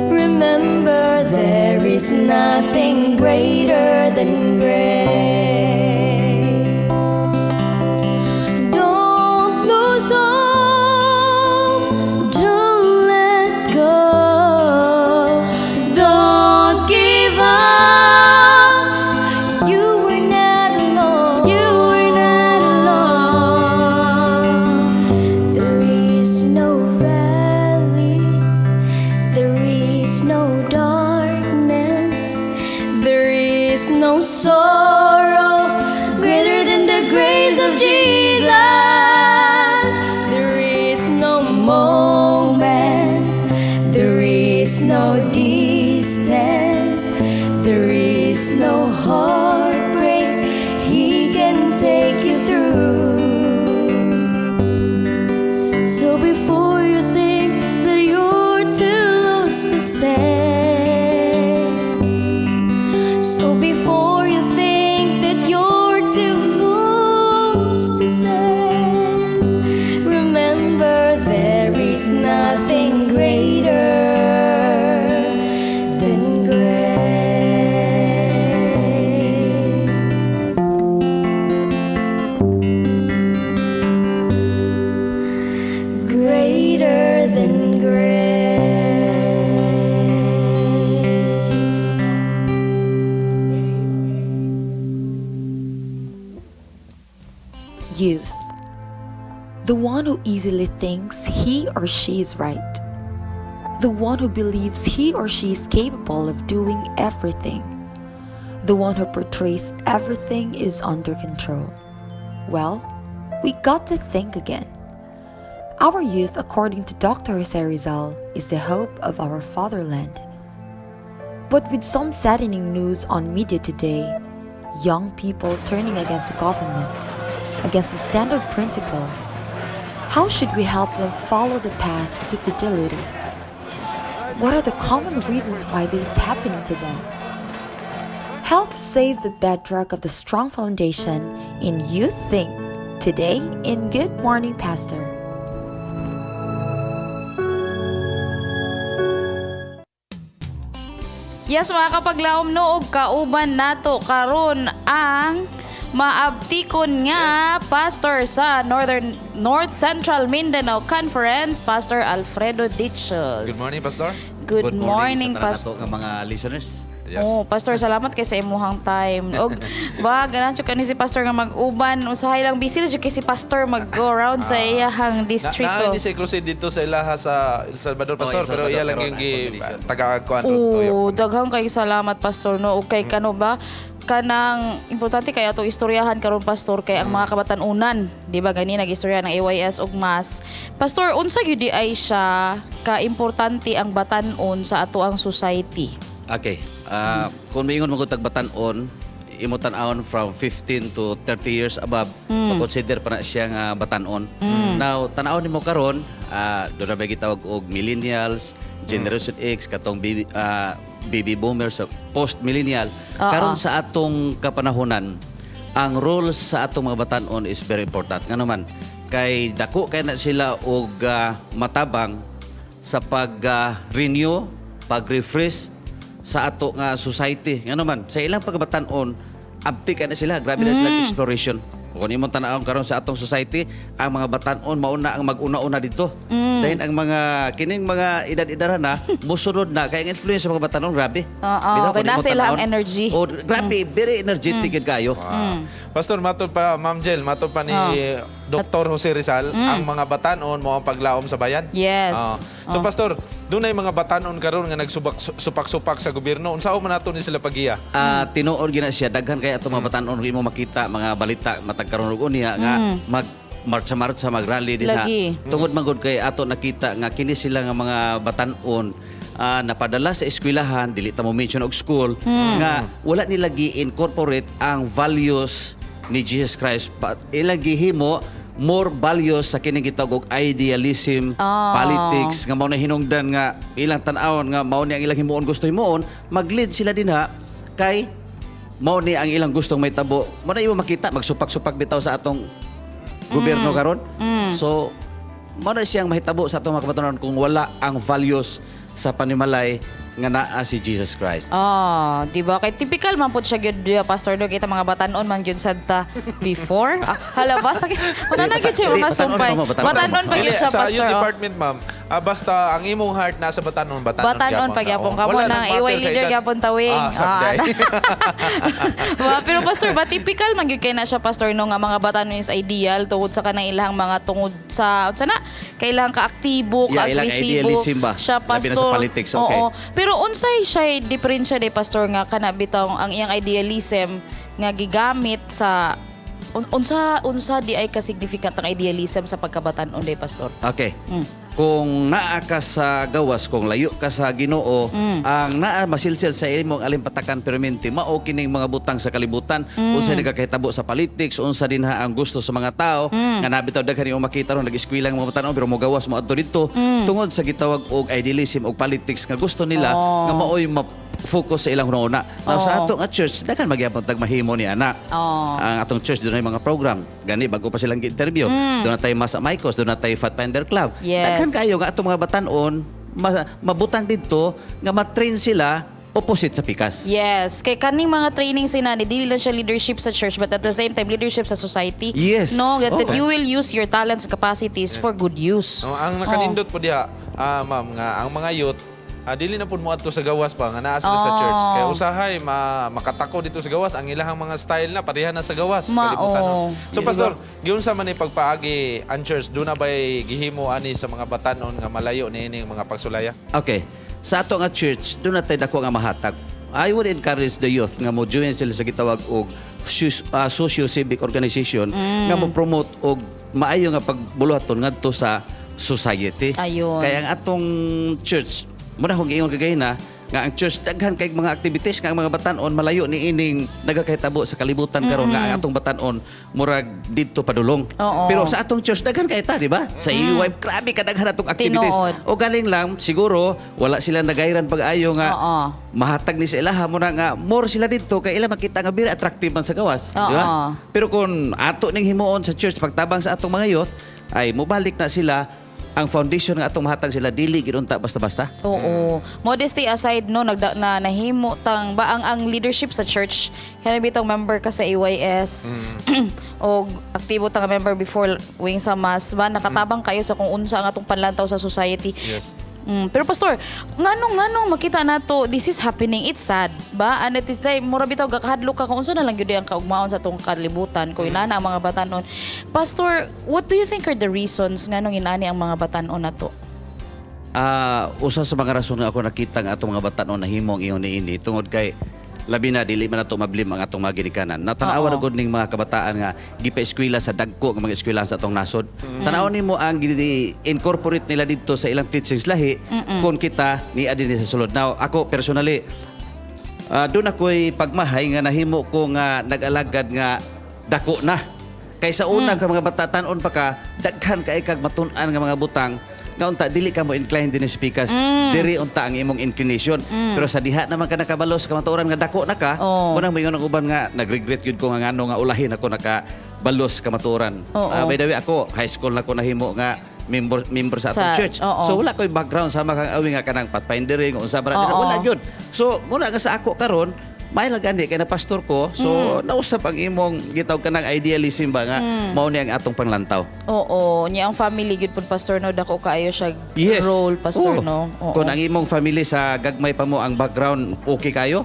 remember there is nothing greater than grace. Don't lose hope, don't let go, don't give up. You were not alone. You were not alone. There is no valley, there is no darkness, there is no sorrow greater than the grace of Jesus. There is no moment, there is no distance, there is no heartbreak He can take you through. So before you think that you're too lost to say, so before you think that you're too lost to say, remember there is nothing greater than grace. Greater than grace. Youth. The one who easily thinks he or she is right. The one who believes he or she is capable of doing everything. The one who portrays everything is under control. Well, we got to think again. Our youth, according to Dr. Jose Rizal, is the hope of our fatherland. But with some saddening news on media today, young people turning against the government, against the standard principle, how should we help them follow the path to fidelity? What are the common reasons why this is happening to them? Help save the bedrock of the strong foundation in Youth Think today in Good Morning Pastor. Yes, mga kapaglaom no, og kauban nato karon ang maabtikon nga pastor sa Northern North Central Mindanao Conference, Pastor Alfredo Dichos. Good morning, Pastor. Good morning, sa tanan Pastor. nato nga mga listeners. Yes. Oh, Pastor, salamat kay sa imuhang time. Og ba ganahan jud kani si Pastor nga mag-uban, usahay lang busy na jud kay si Pastor mag-go round sa iyahang distrito. Na, na, si crusade dito sa ilaha sa El Salvador, Pastor, Oh, El pero Salvador, iya lang pero yung gi taga-kuan Oo, daghang kay salamat, Pastor, no. Ug kay kano ba kanang importante kay atong istoryahan karon, Pastor, kay ang mga kabatan-unan, di ba, gani nag-istorya ng AYS ug MAS. Pastor, unsa gyud di ay siya ka-importante ang batan-on sa ato ang society? Okay. Kung moingon mo tag batan-on, imo tan-awon from 15 to 30 years above, ma-consider pa na siya nga batan-on. Now, tan-awon nimo karon, doon na ba gitawag og millennials, Generation X, katong baby boomers, so post-millennial. Karon sa atong kapanahonan, ang role sa atong mga batan-on is very important. Ngano man, kay dako kay na sila og matabang sa pag-renew, pag-refresh sa ato nga society. Ngano man, sa ilang pagkabatan-on, abti kay na sila, grabe na sila exploration. Kung imong tan-awon karon sa atong society, ang mga batan-on mauna ang mag-una-una dito. Dahil ang mga kining mga edad-edaran na musunod na kay ang influence sa mga batan-on grabe. Bitaw, Kay kung nasa imong ilang tan-awon, energy. oh, grabe, very energetic mm. kayo. Pastor, matod pa, Ma'am Jel, matod pa ni Dr. Jose Rizal, ang mga batanon mo ang paglaom sa bayan. Yes. So, Pastor, dunay mga batanon karon nga nagsubak supak-supak sa gobyerno. Unsa man nato ni sila pagiya? Tinuod gina siya, daghan kay ato mga batan-on imo makita mga balita matag karon ug unya nga mag marcha-marcha, mag-rally din ha. Tungod man gud kay ato nakita nga kini sila nga mga batan-on napadala sa eskwelahan, dili ta mo mention og school, nga wala nila gi-incorporate ang values ni Jesus Christ. Ilang gihimo more values sa kining gitawag og idealism, politics nga mao na hinungdan nga ilang tan-awon nga mao ni ang ilang himuon gusto himuon, mag-lead sila dinha kay mao ni ang ilang gustong may tabo. Mao na imo makita magsupak-supak bitaw sa atong gobyerno karon. So mao na siyang mahitabo sa atong mga kabatanon kung wala ang values sa panimalay nga naa si Jesus Christ. Ah, di ba? Kay typical man pud siya gyud diya, Pastor, no, kita mga batan-on man gyud sad ta before. Ah, hala ba sakit. Wala na gyud siya Dili, mga batan-on sumpay. pa mo, batan-on pa mo. Batan-on pa gyud Dili, siya, sa Pastor. youth department, ma'am, basta ang imong heart nasa batan-on, batan-on Batan-on pa gyapon ka mo Wala nang nang matter AY sa leader edad. gyapon tawing. Ah, someday. Ba, pero Pastor, ba typical man gyud kay na siya, Pastor, no, nga mga batan is ideal tungod sa kanang ilang mga tungod sa unsa na kailangan ka aktibo, Yeah, ka ilang agresibo idealism ba? siya, Labi na sa Pastor. politics, okay. Oo. Pero unsay siya diferensya de, Pastor, nga kana bitaw ang iyang idealism nga gigamit sa unsa unsa di ay ka significant ang idealism sa pagkabatan-on de, Pastor? Okay. Kung naa ka sa gawas, kung layo ka sa Ginoo, ang naa masilsil sa imong alimpatakan permente mao kining mga butang sa kalibutan, unsa nagakahitabo sa politics, unsa din ha ang gusto sa mga tao, nga nabitaw daghan imong makita ron nag-eskwela ang mga batan pero mogawas mo adto didto tungod sa gitawag og idealism og politics nga gusto nila nga maoy ma-focus sa ilang hunahuna. Now sa ato nga church, daghan magyapon tag mahimo ni ana. Ang atong church doon ay mga program. Gani bago pa silang gi-interview. Doon na tayo Mas Amicos, doon na tayo Pathfinder Club. Daghan kayo nga atong mga batan-on mabutang didto nga ma-train sila opposite sa pikas. Yes, kay kaning mga training sina ni dili lang siya leadership sa church but at the same time leadership sa society. No, that you will use your talents and capacities for good use. No, ang nakanindot po diha, ma'am, nga ang mga youth, dili na pud mo adto sa gawas pa nga naa sila sa church. Kaya usahay makatako dito sa gawas ang ilahang mga style na pareha na sa gawas kalibutan, no? So Pastor, giunsa man ni pagpaagi ang church, duna bay gihimo ani sa mga batanon nga malayo niining mga pagsulaya? Okay. Sa ato nga church, doon natay dako nga mahatag. I would encourage the youth nga mo join sila sa gitawag og socio-civic organization nga mo promote og maayo nga pagbuluhaton ngadto sa society. Kaya ang atong church, muna kong giingon kagay na nga ang church daghan kay mga activities nga ang mga batan-on malayo ni ining nagakahitabo sa kalibutan karon nga ang atong batan-on murag didto padulong. Pero sa atong church daghan kay ta, di ba? Sa EUY grabe kadaghan atong activities. O galing lang siguro wala sila nagayran pag-ayo nga mahatag ni sa ilaha mo na nga more sila didto kay ila makita nga very attractive man sa gawas, di ba? Pero kung ato ning himuon sa church pagtabang sa atong mga youth ay mobalik na sila ang foundation nga atong mahatag sila dili gid unta basta-basta. Oo. Modesty aside, no, nagda, na nahimo tang ba ang leadership sa church, kaya bitong member ka sa AYS o aktibo ta nga member before wing sa mass ba nakatabang kayo sa kung unsa ang atong panlantaw sa society. Pero pastor, nganong makita nato this is happening, it's sad ba? And it is like mura bitaw gakahadlok ka kung unsa na lang gyud ang kaugmaon sa atong kalibutan kung inana ang mga batanon. Pastor, what do you think are the reasons nganong inani ang mga batanon nato? Usa sa mga rason nga ako nakita nga atong mga batanon nahimo ang ingon niini tungod kay labi na dili man nato mablim ang atong mga ginikanan. Natanawa na gud ning mga kabataan nga gipa-eskwela sa dagko nga mga eskwelahan sa atong nasod. Tan-awon nimo ang incorporate nila didto sa ilang teachings lahi kung kita ni dinhi sa sulod. Now, ako personally, doon ako'y pagmahay nga nahimo ko nga nag-alagad nga dako na. Kay sa una ka mga bata tan-on pa ka, daghan kay kag matun-an nga mga butang nga unta dili ka mo incline dinhi sa pikas. Diri unta ang imong inclination. Pero sa diha naman ka nakabalo sa kamatuoran nga dako na ka, mo nang moingon ang uban nga nagregret gyud ko nga ngano nga ulahin ako nakabalos kamatuoran. By the way, ako high school na ko nahimo nga member member sa atong church. So wala ko'y background sa mga awi nga kanang pathfindering unsa ba na, wala gyud. So muna nga sa ako karon may lang gani kay na pastor ko. So nausap ang imong gitawag kanang idealism ba nga mao ni ang atong panglantaw. Oo, niya ang family gyud pud, pastor, no, dako kaayo siya role, pastor, no. Oo. Kung ang imong family sa gagmay pa mo ang background okay kayo,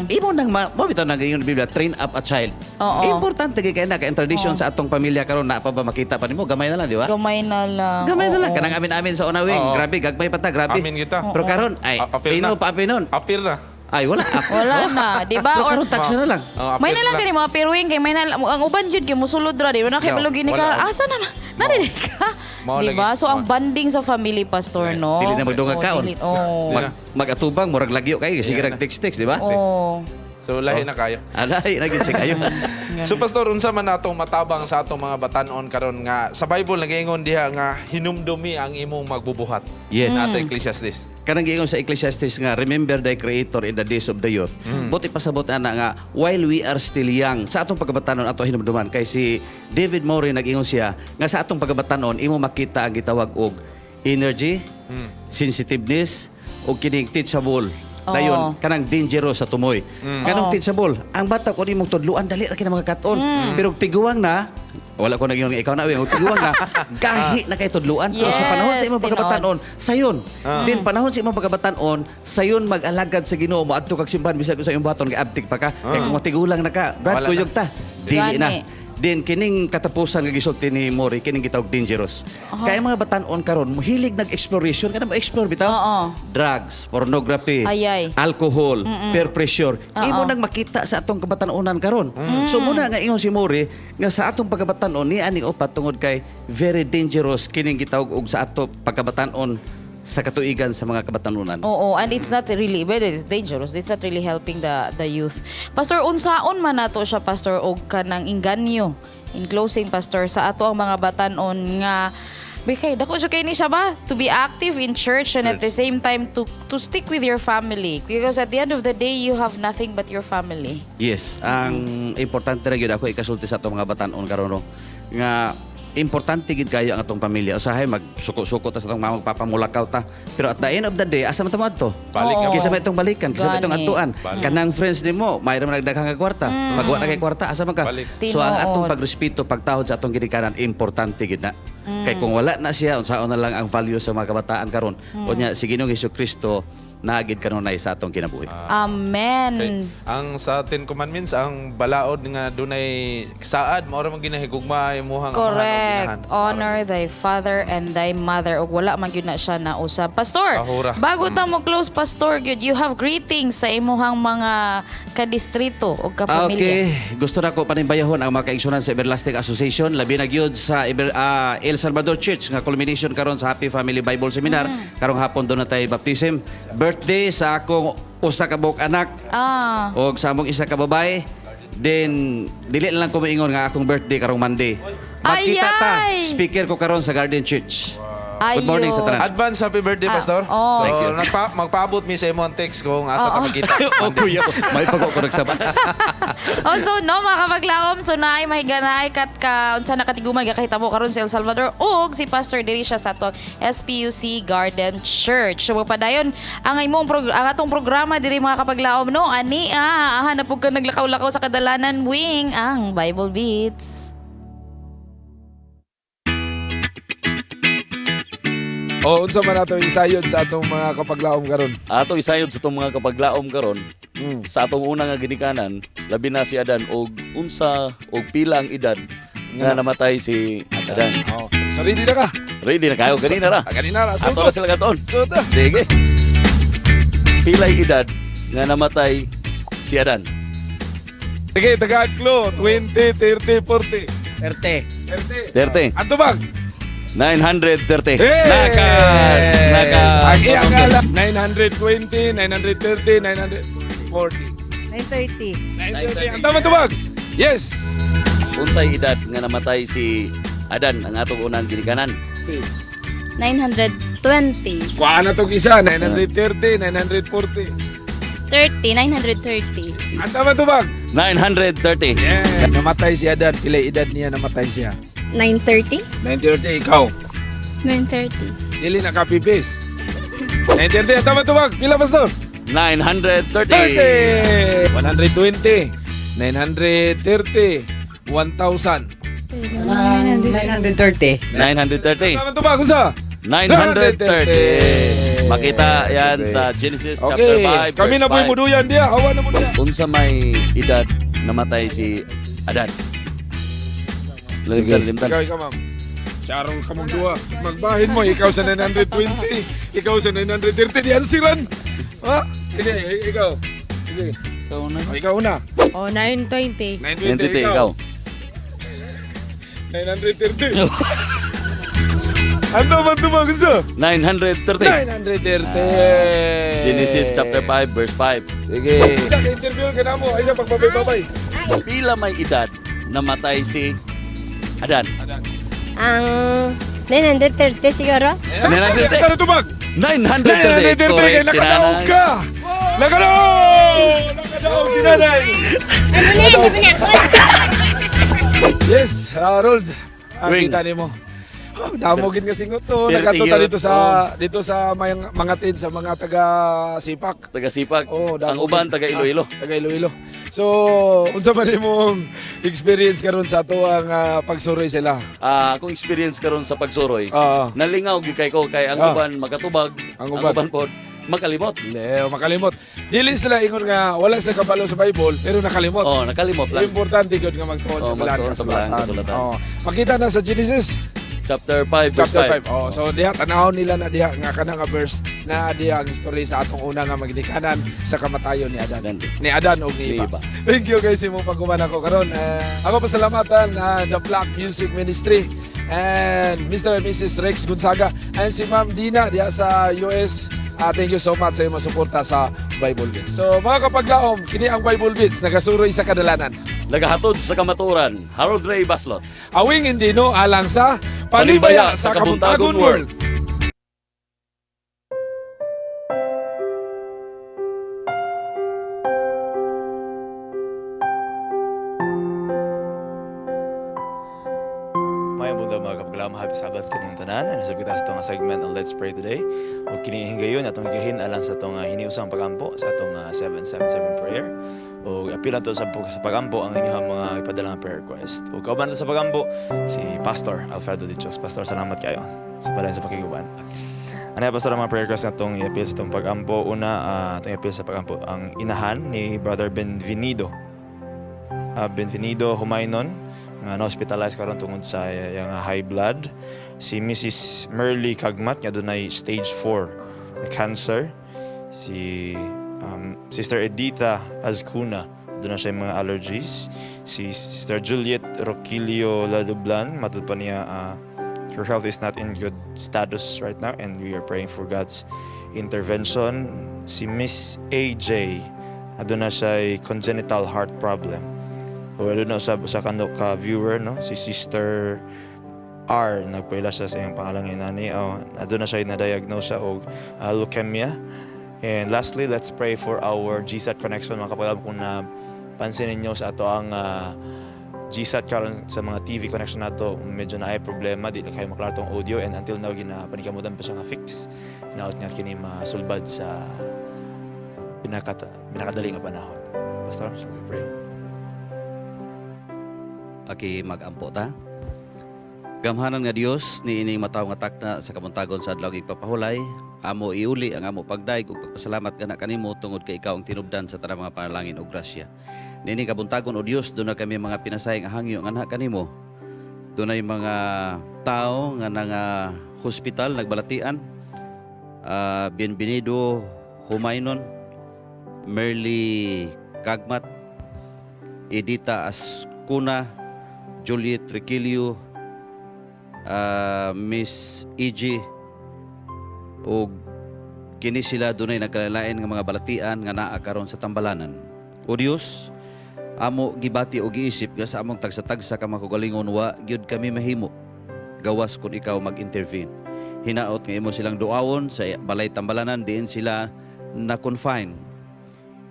imo nang mo bitaw nang ingon Biblia, train up a child. Importante kay na kay ang tradition sa atong pamilya karon na pa ba makita pa nimo gamay na lang, di ba? Gamay na lang. Gamay na lang Oo. kanang amin-amin sa unawing. Grabe gagmay pa ta, grabe. Amin kita. Pero karon ay Apil ino na. pa apil nun. Apil na. Ay wala. Wala na, di ba? Pero Or karon tax na lang. May na lang kani mga piruing kay may na ang uban jud kay musulod ra, di ba na kay No, balog gini ka wala. asa na narinig ka, Mao di ba? lagi. So ang bonding sa family, pastor, no. Dili na magdungag Oo, kaon. oo. Mag-atubang murag lagyo kay sige rag text-text, di ba? Oo. So lahi na kayo. Alay na gid siya kayo. So pastor, unsa man natong matabang sa atong mga batanon karon nga sa Bible nagaingon diha nga hinumdumi ang imong magbubuhat? Yes. Nasa Ecclesiastes. Kanang giingon sa Ecclesiastes nga remember thy creator in the days of the youth. But ipasabot ana nga while we are still young sa atong pagkabatanon ato hinumduman kay si David Murray nag-ingon siya nga sa atong pagkabatanon imo makita ang gitawag og energy, sensitiveness ug kining teachable. Dayon kanang dangerous sa tumoy. Kanang teachable, ang bata ko nimong tudluan dali ra kina makakaton. Pero tiguang na, wala ko nag-ingon nga ikaw na og tiguang na, gahi na kay tudluan. Pero sa panahon sa imong pagkabatanon, sayon. Din panahon sa imong pagkabatanon, sayon mag-alagad sa Ginoo mo adto kag simbahan bisag sa imong buhaton kay abtik pa ka. Kay kung matigulang na ka, brad Wala na. kuyog ta. Dili na. Gani. Din kining katapusan nga gisulti ni Mori kining gitawag dangerous. Kaya mga batan-on karon mohilig nag-exploration kana mo explore bitaw. Drugs, pornography, Ayay. alcohol, peer pressure. Imo nang makita sa atong kabatan-onan karon. So muna nga ingon si Mori nga sa atong pagkabatan-on ni ani upat tungod kay very dangerous kining gitawag og sa ato pagkabatan-on sa katuigan sa mga kabatanunan. Oo, and it's not really, well, it's dangerous. It's not really helping the youth. Pastor, unsaon man nato siya, Pastor, og kanang inganyo. In closing, Pastor, sa ato ang mga batanon nga Bikay, dako siya kay ni siya ba? To be active in church and at the same time to stick with your family. Because at the end of the day, you have nothing but your family. Yes, ang importante ra gyud ako ikasulti sa atong mga batan-on karon no, nga importante gid kayo ang atong pamilya. Usahay magsuko-suko ta sa atong mama magpapamulakaw ta. Pero at the end of the day, asa man ta moadto? Balik Oo. Kisa may itong balikan, kisa may itong Gani. atuan. Balik. Kanang friends nimo, mayroon man nagdaghang nga kwarta. Pag wa na kay kwarta, asa man ka? Balik. So ang atong Tinuod. pagrespeto, pagtahod sa atong ginikanan, importante gid na. Kay kung wala na siya, unsaon na lang ang value sa mga kabataan karon. Unya si Ginoong Kristo naagid kanunay sa atong kinabuhi. Amen. Okay. Ang sa Ten Commandments, ang balaod nga dunay saad, mao ra man ginahigugma imuhang amahan o ginahan. Correct. Honor thy father and thy mother. Ug wala man gyud na siya nausab. Pastor, Ahura. bago ta mo close, Pastor, gyud you have greetings sa imuhang mga kadistrito ug kapamilya. Okay, gusto na ko panimbayahon ang mga kaigsunan sa Everlasting Association labi na gyud sa El Salvador Church nga culmination karon sa Happy Family Bible Seminar. Karong hapon doon na tayo baptism. Birthday sa akong usa ka buok anak og sa among isa ka babae. Then dili na lang ko moingon nga akong birthday karong Monday. Magkita ta, Ayay! speaker ko karon sa Garden Church. Good morning sa tanan. Advance happy birthday, Pastor. Oh. So, Thank you. Magpaabot mi sa imong text kung asa ta magkita. Oh, kuya, may pag ko nagsaba. Oh, so no, mga kapaglaom, so naay mahiganaay kat ka unsa na katiguman gakahitabo karon sa El Salvador ug si Pastor diri siya sa atong SPUC Garden Church. So magpadayon ang imong ang atong programa diri, mga kapaglaom, no, ani aha na pud ka naglakaw-lakaw sa kadalanan wing ang Bible Beats. O unsa man ato isayod sa atong mga kapaglaom karon? Ato isayod sa itong mga kapaglaom karon sa atong una nga ginikanan, labi na si Adan og unsa og pila ang edad nga namatay si Adan. Okay. So ready na ka? Ready na kayo ganina ra. Ah, ganina ra. Ato na sila katoon. Sugod. Sige. Pilay edad nga namatay si Adan. Sige, taga-clue. 20, 30, 40. 30. 30. 30. Ang tubag? 930. Hey! Naka naka Ang iyang ala, 920, 930, 940. 9:30. 930. Ang tama tubag? Yes! Unsay edad nga namatay si Adan ang atong unang ginikanan? 920. Kuha na tong isa, 930, 940. 30, 930. Ang tama tubag? 930. Yeah. Namatay si Adan. Pila edad niya namatay siya? 9:30? 930, ikaw. 9:30. Dili na kapipis. 930, ang tama tubag. Pila, Pastor? 930. 30! 120, 930, 1,000. 930. 930. Tama tubag, unsa? 930. Makita yan sa Genesis chapter Okay, 5 kami verse na po'y 5. muduyan diya. Hawa na mo diya. Unsa may edad namatay si Adan? Limtan, limtan. Ikaw, ikaw, ma'am. Charong ka mong duha. Magbahin mo, ikaw sa 920, ikaw sa 930, di ansiran. Ha? Sige, ikaw. Sige. Ikaw una. O, ikaw una. Oh, 9:20. 920, ikaw. 930. Ano man tumag sa? 930. 930. Genesis chapter 5 verse 5. Sige. Isa ka interview ka na mo. Ay, isa pagbabay-babay. Pila may edad namatay si Adan? Ang 930 siguro. 930. Ano tubag? 930. 930 kay Correct si nakadaog nanay. ka. Nakadaog! Nakadaog si nanay. Yes, Harold. Ang Wing. kita nimo. Oh, damo gid nga singot to. Pero Nagato ta tingin- dito sa dito sa may, mga tin sa mga taga Sipak. Taga Sipak. Oh, damo Ang uban gid. taga Iloilo. Ah, taga Iloilo. So, unsa man imong experience karon sa ato ang pagsuroy sila? Ah, akong experience karon sa pagsuroy. Nalingaw gyud kay ko kay ang uban makatubag, ang uban, pod makalimot. Leo, makalimot. Dili sila ingon nga wala sila kabalo sa Bible pero nakalimot. Oh, nakalimot lang. Importante gyud nga magtuon Oh, sa balaan magtuon sa balaan kasulatan. kasulatan. Oh, makita na sa Genesis Chapter 5 verse chapter 5. 5. Oh, so diha tanawon nila na diha nga kana nga verse na diha ang story sa atong una nga magnikanan sa kamatayon ni Adan. Ni Adan og ni Ni Eva. Thank you guys imong pagkuman ako karon. Ako pasalamatan the Black Music Ministry and Mr. and Mrs. Rex Gonzaga and si Ma'am Dina diha sa US. Thank you so much sa imong suporta sa Bible Beats. So mga kapaglaom, kini ang Bible Beats nagasuroy sa kadalanan. Nagahatod sa kamaturan, Harold Ray Baslot. Awing Indino alang sa Panibaya sa Kabuntagon World. Mayong buntag mga kapaglaom, happy Sabbath kaninyong tanan. Nasab kita sa itong segment ang Let's Pray Today. O kinihingayon atong higahin alang sa itong hiniusang pagampo sa atong 777 prayer. O apil nato sa pagampo ang inyong mga ipadalang prayer request. O kauban nato sa pagampo si Pastor Alfredo Dichos. Pastor, salamat kayo sa palayan sa pakiguban. Ano Pastor, ang mga prayer request na itong iapil sa itong pagampo? Una, itong iapil sa pagampo ang inahan ni Brother Benvenido. Benvenido Humaynon nga na-hospitalize karon tungod sa iyang high blood. Si Mrs. Merly Kagmat nga dunay stage 4 na cancer. Si Sister Edita Azcuna doon na siya mga allergies. Si Sister Juliet Roquilio Ladublan, matud pa niya her health is not in good status right now and we are praying for God's intervention. Si Miss AJ, doon na siya congenital heart problem. O doon na sa sa kano ka viewer no, si Sister R nagpaila siya sa iyang pangalan nga nani. Oh, doon na siya na-diagnose siya og leukemia. And lastly, let's pray for our GSAT connection mga kapatid kung na pansin ninyo sa ato ang GSAT karon sa mga TV connection nato medyo naay problema di na kayo maklaro tong audio and until now ginapanikamutan pa siya nga fix. Hinaot nga kini masulbad sa pinakadali nga panahon. Pastor, shall we pray? Okay, magampo ta. Gamhanan nga Dios niining mataw nga takna sa kabuntagon sa adlaw igpapahulay, amo iuli ang amo pagdaig ug pagpasalamat kana kanimo tungod kay ikaw ang tinubdan sa tanang mga panalangin ug grasya. Niining kabuntagon, o Dios, duna kami mga pinasayang hangyo nga kanimo. Dunay mga tao nga nanga hospital nagbalatian. Bienvenido Humaynon, Merly Kagmat, Edita Ascuna, Juliet Requilio, Miss E.G. ug kini sila dunay nagkalalain nga mga balatian nga naa karon sa tambalanan. O Dios, amo gibati o giisip nga sa among tagsa-tagsa ka mga kaugalingon, wa gyud kami mahimo gawas kung ikaw mag-intervene. Hinaot nga imo silang duawon sa balay tambalanan diin sila na confine.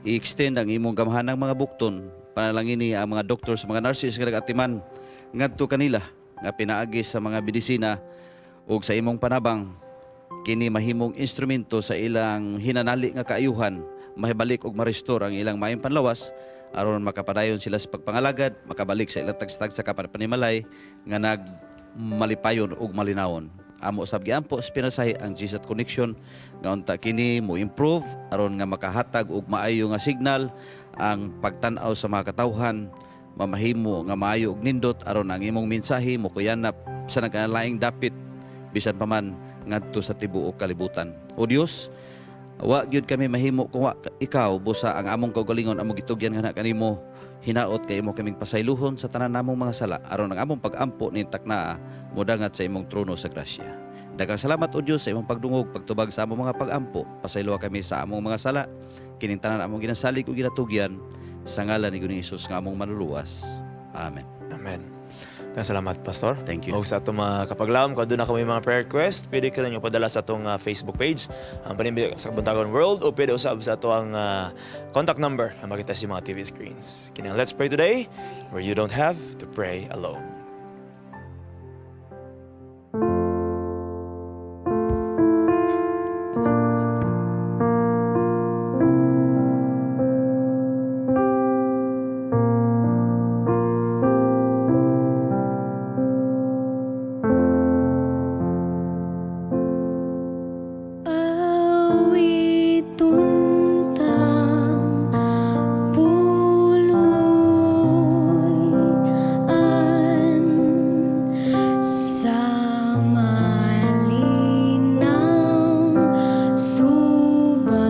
I-extend ang imong gamhanang mga bukton. Panalangini ang mga doctors, mga nurses nga nag-atiman ngadto kanila nga pinaagi sa mga medisina ug sa imong panabang kini mahimong instrumento sa ilang hinanali nga kaayuhan, mahibalik og ma-restore ang ilang maayong panlawas aron makapadayon sila sa pagpangalagad, makabalik sa ilang tagstag sa kapanimalay nga nagmalipayon ug malinawon. Amo sab giampo sa pinasahi ang GSAT connection nga unta kini mo improve aron nga makahatag og maayo nga signal ang pagtan-aw sa mga katawhan, mamahimo nga maayo og nindot aron ang imong mensahe mokuyanap sa nagkalaing dapit bisan pa man ngadto sa tibuok kalibutan. O Dios, wa gyud kami mahimo kung wa ikaw, busa ang among kaugalingon amo gitugyan nga kanimo. Hinaot kay imo kaming pasayluhon sa tanan namong mga sala aron ang among pag-ampo ning taknaa modangat sa imong trono sa grasya. Daghang salamat, O Dios, sa imong pagdungog, pagtubag sa among mga pag-ampo. Pasayloa kami sa among mga sala. Kining tanan among ginasalig ug ginatugyan sa ngalan ni Ginoong Hesus nga among manluluwas. Amen. Amen. Salamat, Pastor. Thank you. O sa atong mga kapaglaom, kung duna kamo mga prayer request, pwede ka ninyo padala sa atong Facebook page, ang Panimbig sa Kabuntagon World, o pwede usab sa atong contact number na makita sa mga TV screens. Kini ang Let's Pray Today, where you don't have to pray alone. Awiton tang puloy-an sa malinaw suba,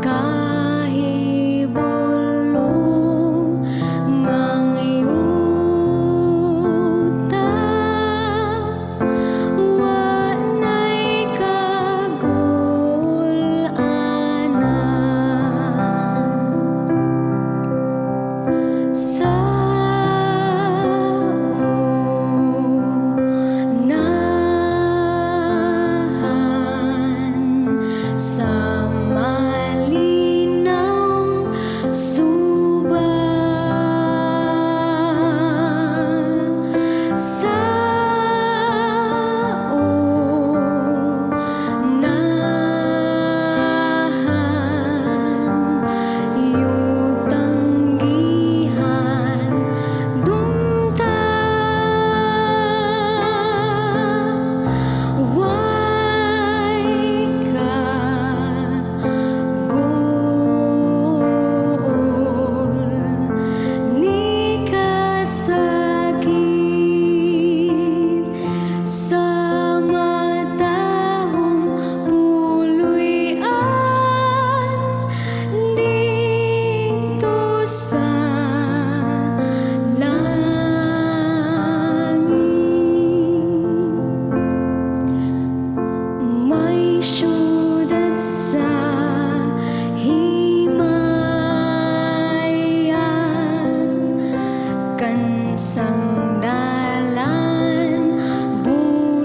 kahibulong ngang yuta, wa na'y kagul-anan sa unahan, sa malinaw suba, sa unahan, yutang gihan dumta, way kaguol ni kasakit sa matahong puloy-an dito sa langit. May syudad sa himayan, kansang dalan buloy-an.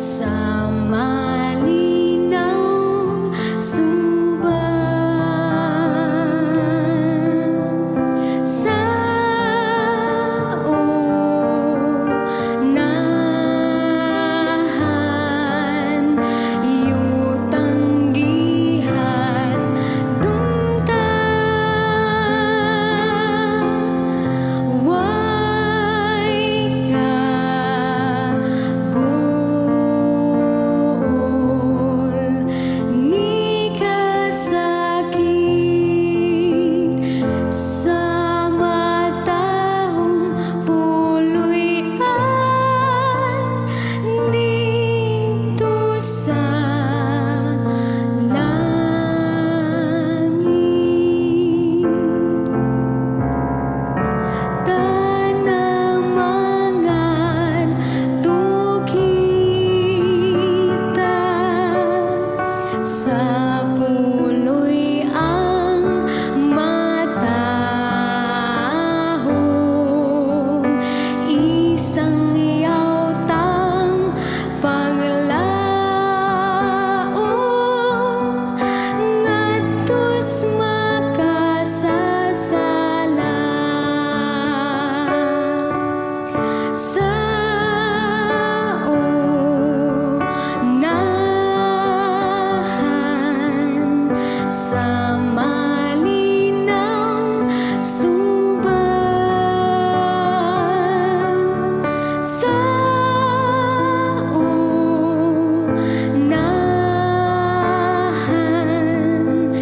Sa malinaw suba, sa unahan yutanggihan dungta, way kaguol ni kasakit sa matahong puloy-an dito sa langit. Tanamangan tukita sa puloy ang matahong, isang yautang paglaom ngadtos makasasala sa unahan, sa malinaw suba, sa unahan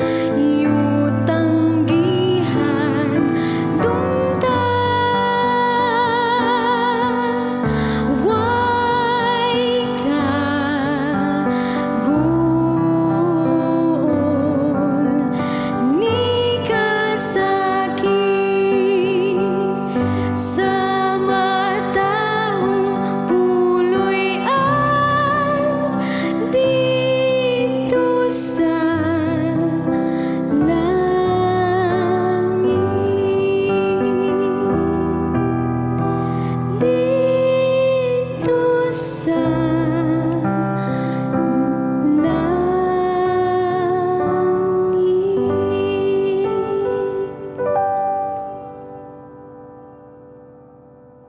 yutanggihan dungta, way kaguol ni kasakit sa matahong puloy-an dito sa langit, dito sa langit.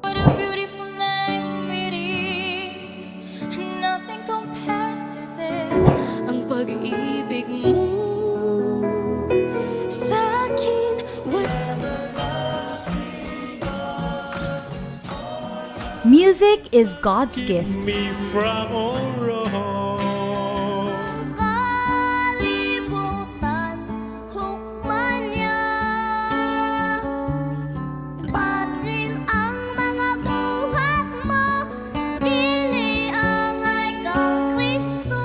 What a beautiful name it is. Nothing compares to this. Ang pag-ibig mo sa akin. Music is God's gift. Me from all wrong. Kalibutan, hukman niya. Basin ang mga buhat mo, dili angay kang Kristo.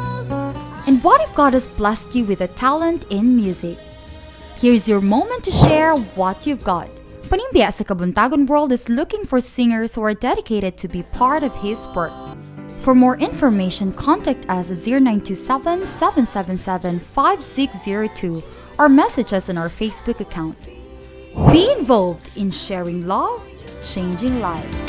And what if God has blessed you with a talent in music? Here's your moment to share what you've got. Panimbia sa Kabuntagon World is looking for singers who are dedicated to be part of his work. For more information, contact us at 0927 777 5602 or message us on our Facebook account. Be involved in sharing love, changing lives.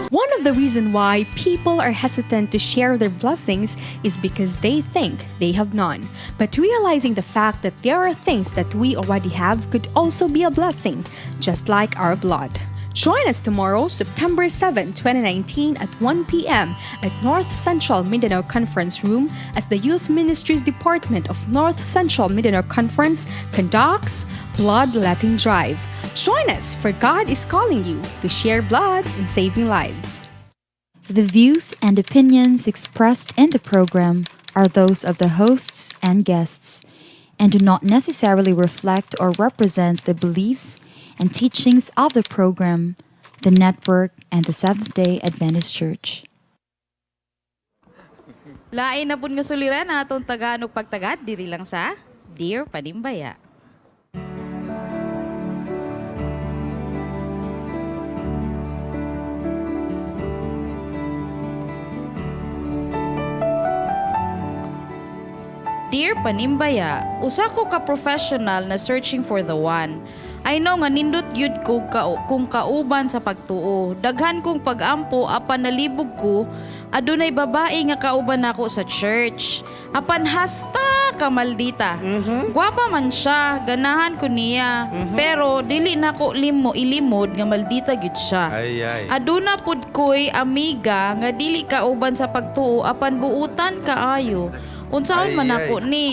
One of the reasons why people are hesitant to share their blessings is because they think they have none. But realizing the fact that there are things that we already have could also be a blessing, just like our blood. Join us tomorrow, September 7, 2019 at 1 p.m. at North Central Mindanao Conference Room as the Youth Ministries Department of North Central Mindanao Conference conducts Bloodletting Drive. Join us, for God is calling you to share blood and saving lives. The views and opinions expressed in the program are those of the hosts and guests and do not necessarily reflect or represent the beliefs and teachings of the program, the network, and the Seventh day Adventist Church. Lain na pud nga suliran na atong tagaan og pagtagad diri lang sa Dear Panimbaya. Dear Panimbaya, usa ko ka professional na searching for the one. I know nga nindot gyud ko kung kauban sa pagtuo. Daghan kong pagampo apan nalibog ko adunay babae nga kauban nako sa church. Apan hasta ka maldita. Gwapa man siya, ganahan ko niya. Pero dili nako limo ilimod nga maldita gyud siya. Ay, ay. Aduna pud ko'y amiga nga dili kauban sa pagtuo apan buutan kaayo. Unsaon Ay, man ay. ako ni?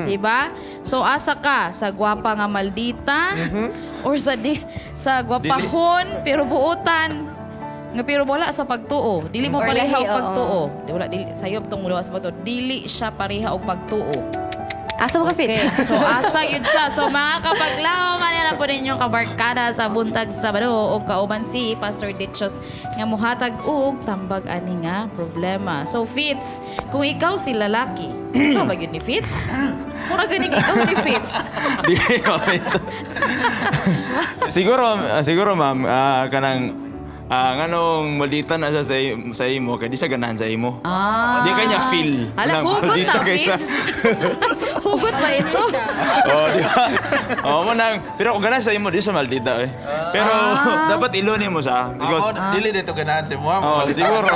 Di ba? So asa ka sa gwapa nga maldita or sa gwapahon pero buutan nga pero wala sa pagtuo. Dili mo Or pareha lahi, og oo. pagtuo. Di wala dili sayop tong wala sa pagtuo. Dili siya pareha og pagtuo. Asa mo ka fit? Okay. So asa yun siya. So mga kapaglaom, ano na po ninyong kabarkada sa buntag Sabado o kauban si Pastor Ditchos nga muhatag og tambag ani nga problema. So Fitz, kung ikaw si lalaki, ikaw ba yun ni Fitz? Mura ganing ikaw ni Fitz. Siguro siguro ma'am, kanang nganong maldita na siya sa imo kay di siya ganahan sa imo. Ah. Di kanya feel. Hala, Kanang hugot maldita na, kay siya. Fitz. Hugot ba ito? Oh, di ba? Oh, mo nang pero kung ganahan sa imo di siya maldita eh. Pero dapat ilunin mo siya because Ako, dili dito ganahan si mo. Oh, siguro.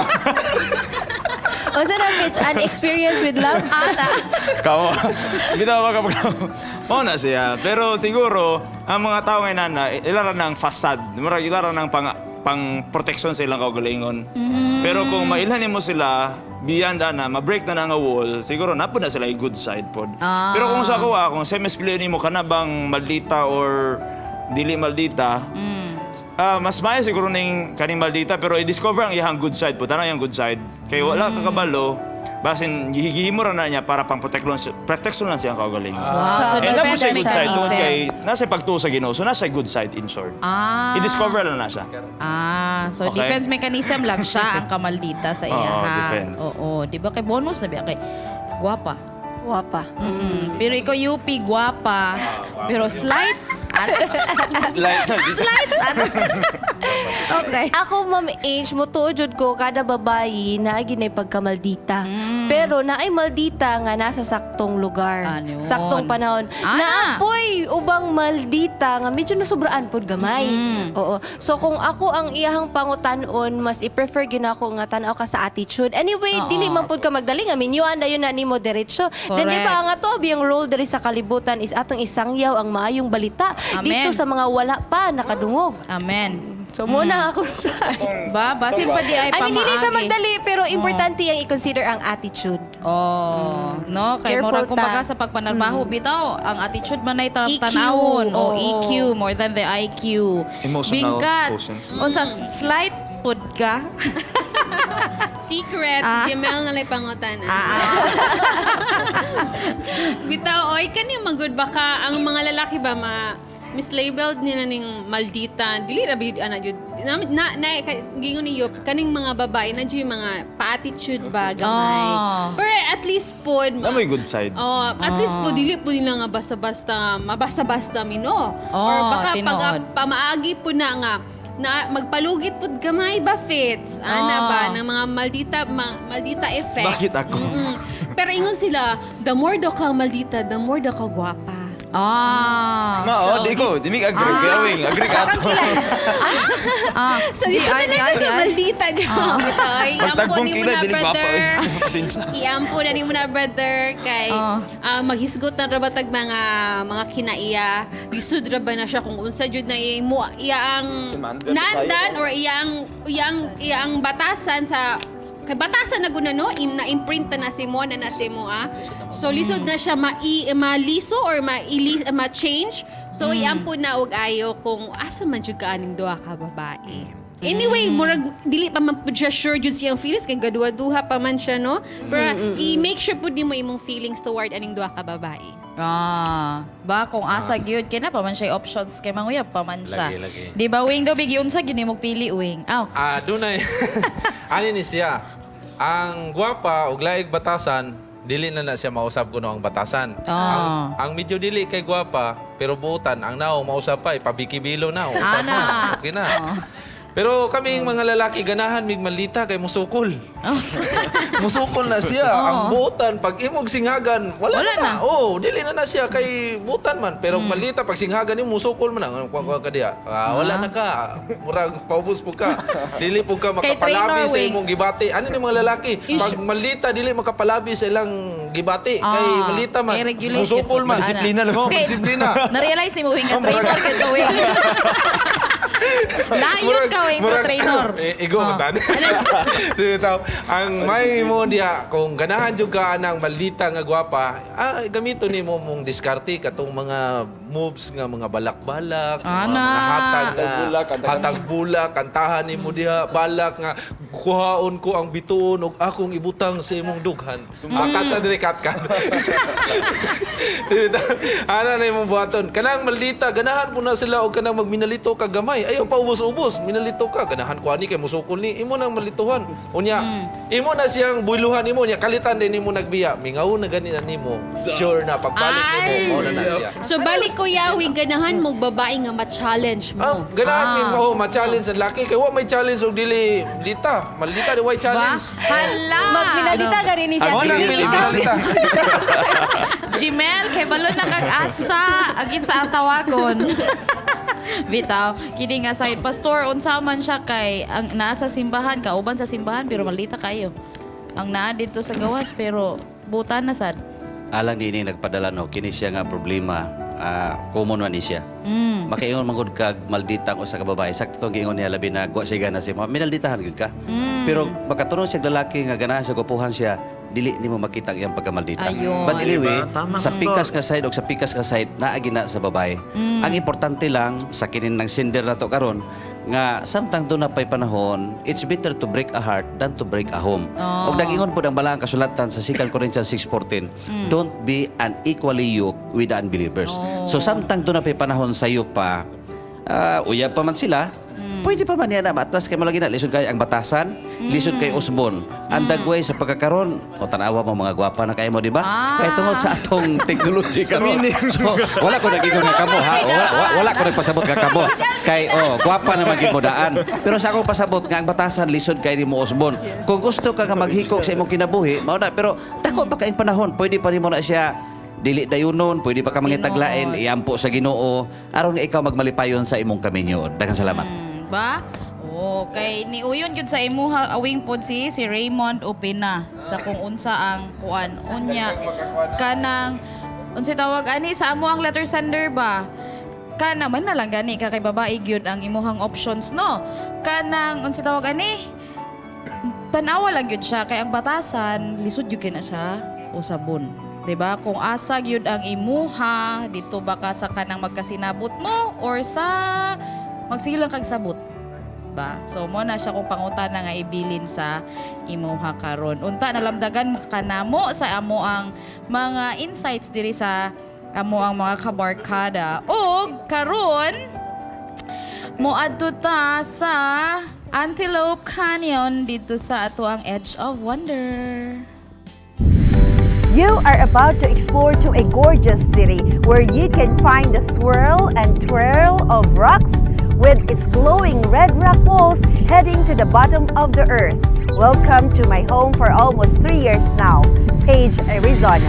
Unsa na Fitz? An experience with love? Kamu. Bitaw ka kapag Oo na siya. Pero siguro, ang mga tao ngayon na, ilara ng facade. Murag ilara ng pang protection sa ilang kaugalingon. Pero kung mailhanin mo sila, beyond ana, ma-break na na nga wall, siguro napo na sila yung good side pod. Pero kung sa ako, kung sa MS mo ka na bang maldita or dili maldita, mas maayo siguro ning kaning maldita pero i-discover ang iyang good side po. Tanaw iyang good side. Kay wala ka kabalo, basin gihigihimo ra na niya para pang protection lang siya ang kaugalingon. Wow, so Eh, na po defense siya good side tungod mechanism. kay nasa pagtuo sa Ginoo. So nasa good side in short. I-discover lang na siya. Ah, so Okay. defense mechanism lang siya ang kamaldita sa iya. Oo, ha? defense. Oo, di ba kay bonus na biya kay gwapa. Guwapa. Pero ikaw UP gwapa, pero slight Slight. Slight. Okay. Ako, Ma'am Ange, mo jud ko kada babayi na ginay pagkamaldita. Pero naay maldita nga nasa saktong lugar. Ano yun? Saktong panahon. Ah. Naapoy ubang maldita nga medyo nasubraan pod gamay. Oo. So kung ako ang iyahang pangutan-on, mas i-prefer gyud ako nga tan-aw ka sa attitude. Anyway, Oo. dili man pod ka magdali nga minyuan dayon na nimo diretso. Then di Correct. ba ang ato ang role diri sa kalibutan is atong isangyaw ang maayong balita Amen. dito sa mga wala pa nakadungog. Amen. So mo na ako sa Ba, basin pa di ay I mean, dili siya pamaagi. magdali, pero importante ang i-consider ang attitude. Oh, no, kay Careful murag kumbaga ta. sa pagpanarbaho bitaw, ang attitude man ay EQ. tanawon o Oo. EQ more than the IQ. Emotional Bingkat. quotient. Unsa slight pud ka? Secret, Gmail na lang pangutan. Bitaw, oy, kani magud baka ang mga lalaki ba ma mislabeled nila ning maldita dili ra ba ana jud na, na, na gingon ni Yop kaning mga babae na jud yung mga pa-attitude ba gamay pero at least pod Na may good side. Oh, at least po dili po nila nga basta-basta mabasta-basta mino. Or baka pag tinuod. pamaagi po na nga na magpalugit pud gamay ba Fitz? Ana ba ng mga maldita maldita effect. Bakit ako? Pero ingon sila, the more daw ka maldita, the more daw ka gwapa. Ma, oh, di ko, di mi agree kay Awing, agree ka ato. So dito Di, ay, na lang di, sa ay. maldita dyan. Ay, iampo Pagtagpong ni mo kilay, na, dili gwapa brother. oy. Pasensya. Iampo na ni mo na, brother. Kay maghisgot na ra ba tag mga kinaiya. Lisod ra ba na siya kung unsa jud na imo iya ang naandan or iya ang batasan sa kay batasan na guna no im, na imprint na si mo na na si mo ah. So lisod na siya maliso or ma-change. So iampo na og ayo kung asa man jud ka aning duha ka babae. Anyway, murag dili pa man pud siya sure jud siyang feelings kay gaduha-duha pa man siya no. Pero i-make sure pud nimo imong feelings toward aning duha ka babae. Ba kung asa gyud kay na pa man siya options kay manguyab pa man siya. Lagi, lagi. Di ba wing daw bigi unsa gyud nimo pili wing? Aw. Dunay. Ani ni siya. Ang gwapa og laig batasan, dili na na siya mausab kuno ang batasan. Ang medyo dili kay gwapa, pero buutan ang naong mausab pa ipabikibilo na. Usab Ana. na. Okay na. Pero kaming mga lalaki, ganahan mig malita kay musukol. Musukol na siya. Oo. Ang buutan, pag imog singhagan, wala, Wala na. na. Oh, dili na na siya kay buutan man. Pero malita, pag singhagan nimo musukol man na. Kuha ka diya. Ah, wala na ka. Murag paubos po ka. Dili po ka Kay makapalabi trainer sa wing. imong gibati. Ano ni mga lalaki? Pag malita, dili makapalabi sa ilang gibati. Kay Ah, malita man. kay regulate Musukol man. Disiplina lang. Oh, Kay- disiplina. Na-realize ni mo wing ka trainer ka to wing. Layon ka wing pro trainer. Eh, igo oh. man. Di bitaw. Ang may mo diha kung ganahan jud ka anang maldita nga gwapa, gamito nimo mong diskarte katong mga moves nga mga balak-balak, mga, Ana. mga hatag nga Hatag bulak, hatag bulak, kantahan nimo diha balak nga kuhaon ko ang bituon ug akong ibutang sa imong dughan. Ah, kanta diri kat kat. Di bitaw. Ana na imong buhaton. Kanang maldita, ganahan po na sila og kanang magminalito ka gamay. Ayaw pa ubos-ubos, minalito ka. Ganahan ko ani kay musukol ni imo nang malituhan. Unya, imo na siyang buyluhan nimo nya kalitan din nimo nagbiya. Mingaw na gani na nimo. Sure na pagbalik nimo mao na na siya. So balik Kuya Wing, ganahan mo babae nga ma-challenge mo. Ganahan mi mo ma-challenge ang laki kay wa may challenge og dili lita. Maldita di way challenge. Hala! Magminalita ka rin ni si Mo Ate nang Wing. minalita. Jimel, kay balon na kag asa agin sa ang tawagon. Bitaw, kini nga side pastor unsa man siya kay ang naa sa simbahan kauban sa simbahan pero malita kayo. Ang naa dito sa gawas pero butan na sad. Alang dinhi nagpadala no kini siya nga problema, common man ni siya. Makaingon man gud kag maldita ang usa ka babae. Sakto tong giingon niya labi na wa siya gana sa imo. Minalditahan gud ka. Pero makatuno siya lalaki nga ganahan sa gupuhan siya, dili nimo makita ang iyang pagkamaldita. Ayun. But anyway, Diba? Tama, sa Pastor. pikas nga side o sa pikas nga side naa gina sa babae. Ang importante lang sa kinin ng sender na to karon nga samtang doon na pa'y panahon, it's better to break a heart than to break a home. Oh. Og nag-ingon pod ang balaang kasulatan sa 2 Corinthians 6:14, don't be unequally yoked with the unbelievers. So samtang doon na pa'y panahon sa iyo pa, uyab pa man sila, pwede pa man yan na maatras kay malagi na. Lisod kay ang batasan, lisod kay usbon. Ang dagway sa pagkakaron, o tanawa mo mga gwapa na kayo mo, di ba? Kaya tungod sa atong technology karon. So, wala ko nag-ingon nga kamo ha. Wala ko nagpasabot nga kamo. Kay oh, gwapa na maging mo daan. Pero sa akong pasabot nga ang batasan lisod kay nimo usbon. Kung gusto ka nga maghikog sa imong kinabuhi, mao na pero dako pa kaayong panahon, pwede pa nimo na siya dili dayunon, pwede pa ka mangitaglain, iampo sa Ginoo aron nga ikaw magmalipayon sa imong kaminyoon. Daghang salamat. Ba? Oh, kay niuyon gyud sa imuha awing pod si si Raymond Opina sa kung unsa ang kuan unya kanang unsay tawag ani sa amo ang letter sender ba? Kana man na lang gani ka kay babae gyud ang imuhang options no. Kanang unsay tawag ani? Tanawa lang gyud siya kay ang batasan lisod gyud kay na siya usabon. 'Di ba? Kung asa gyud ang imuha dito ba ka sa kanang magkasinabot mo or sa magsige lang kag sabot ba? So mo na siya kung pangutana nga ibilin sa imuha karon. Unta nalamdagan kanamo sa amo ang mga insights diri sa amo ang mga kabarkada. Og karon moadto ta sa Antelope Canyon dito sa ato ang Edge of Wonder. You are about to explore to a gorgeous city where you can find the swirl and twirl of rocks with its glowing red rock walls heading to the bottom of the earth. Welcome to my home for almost 3 years now, Page, Arizona.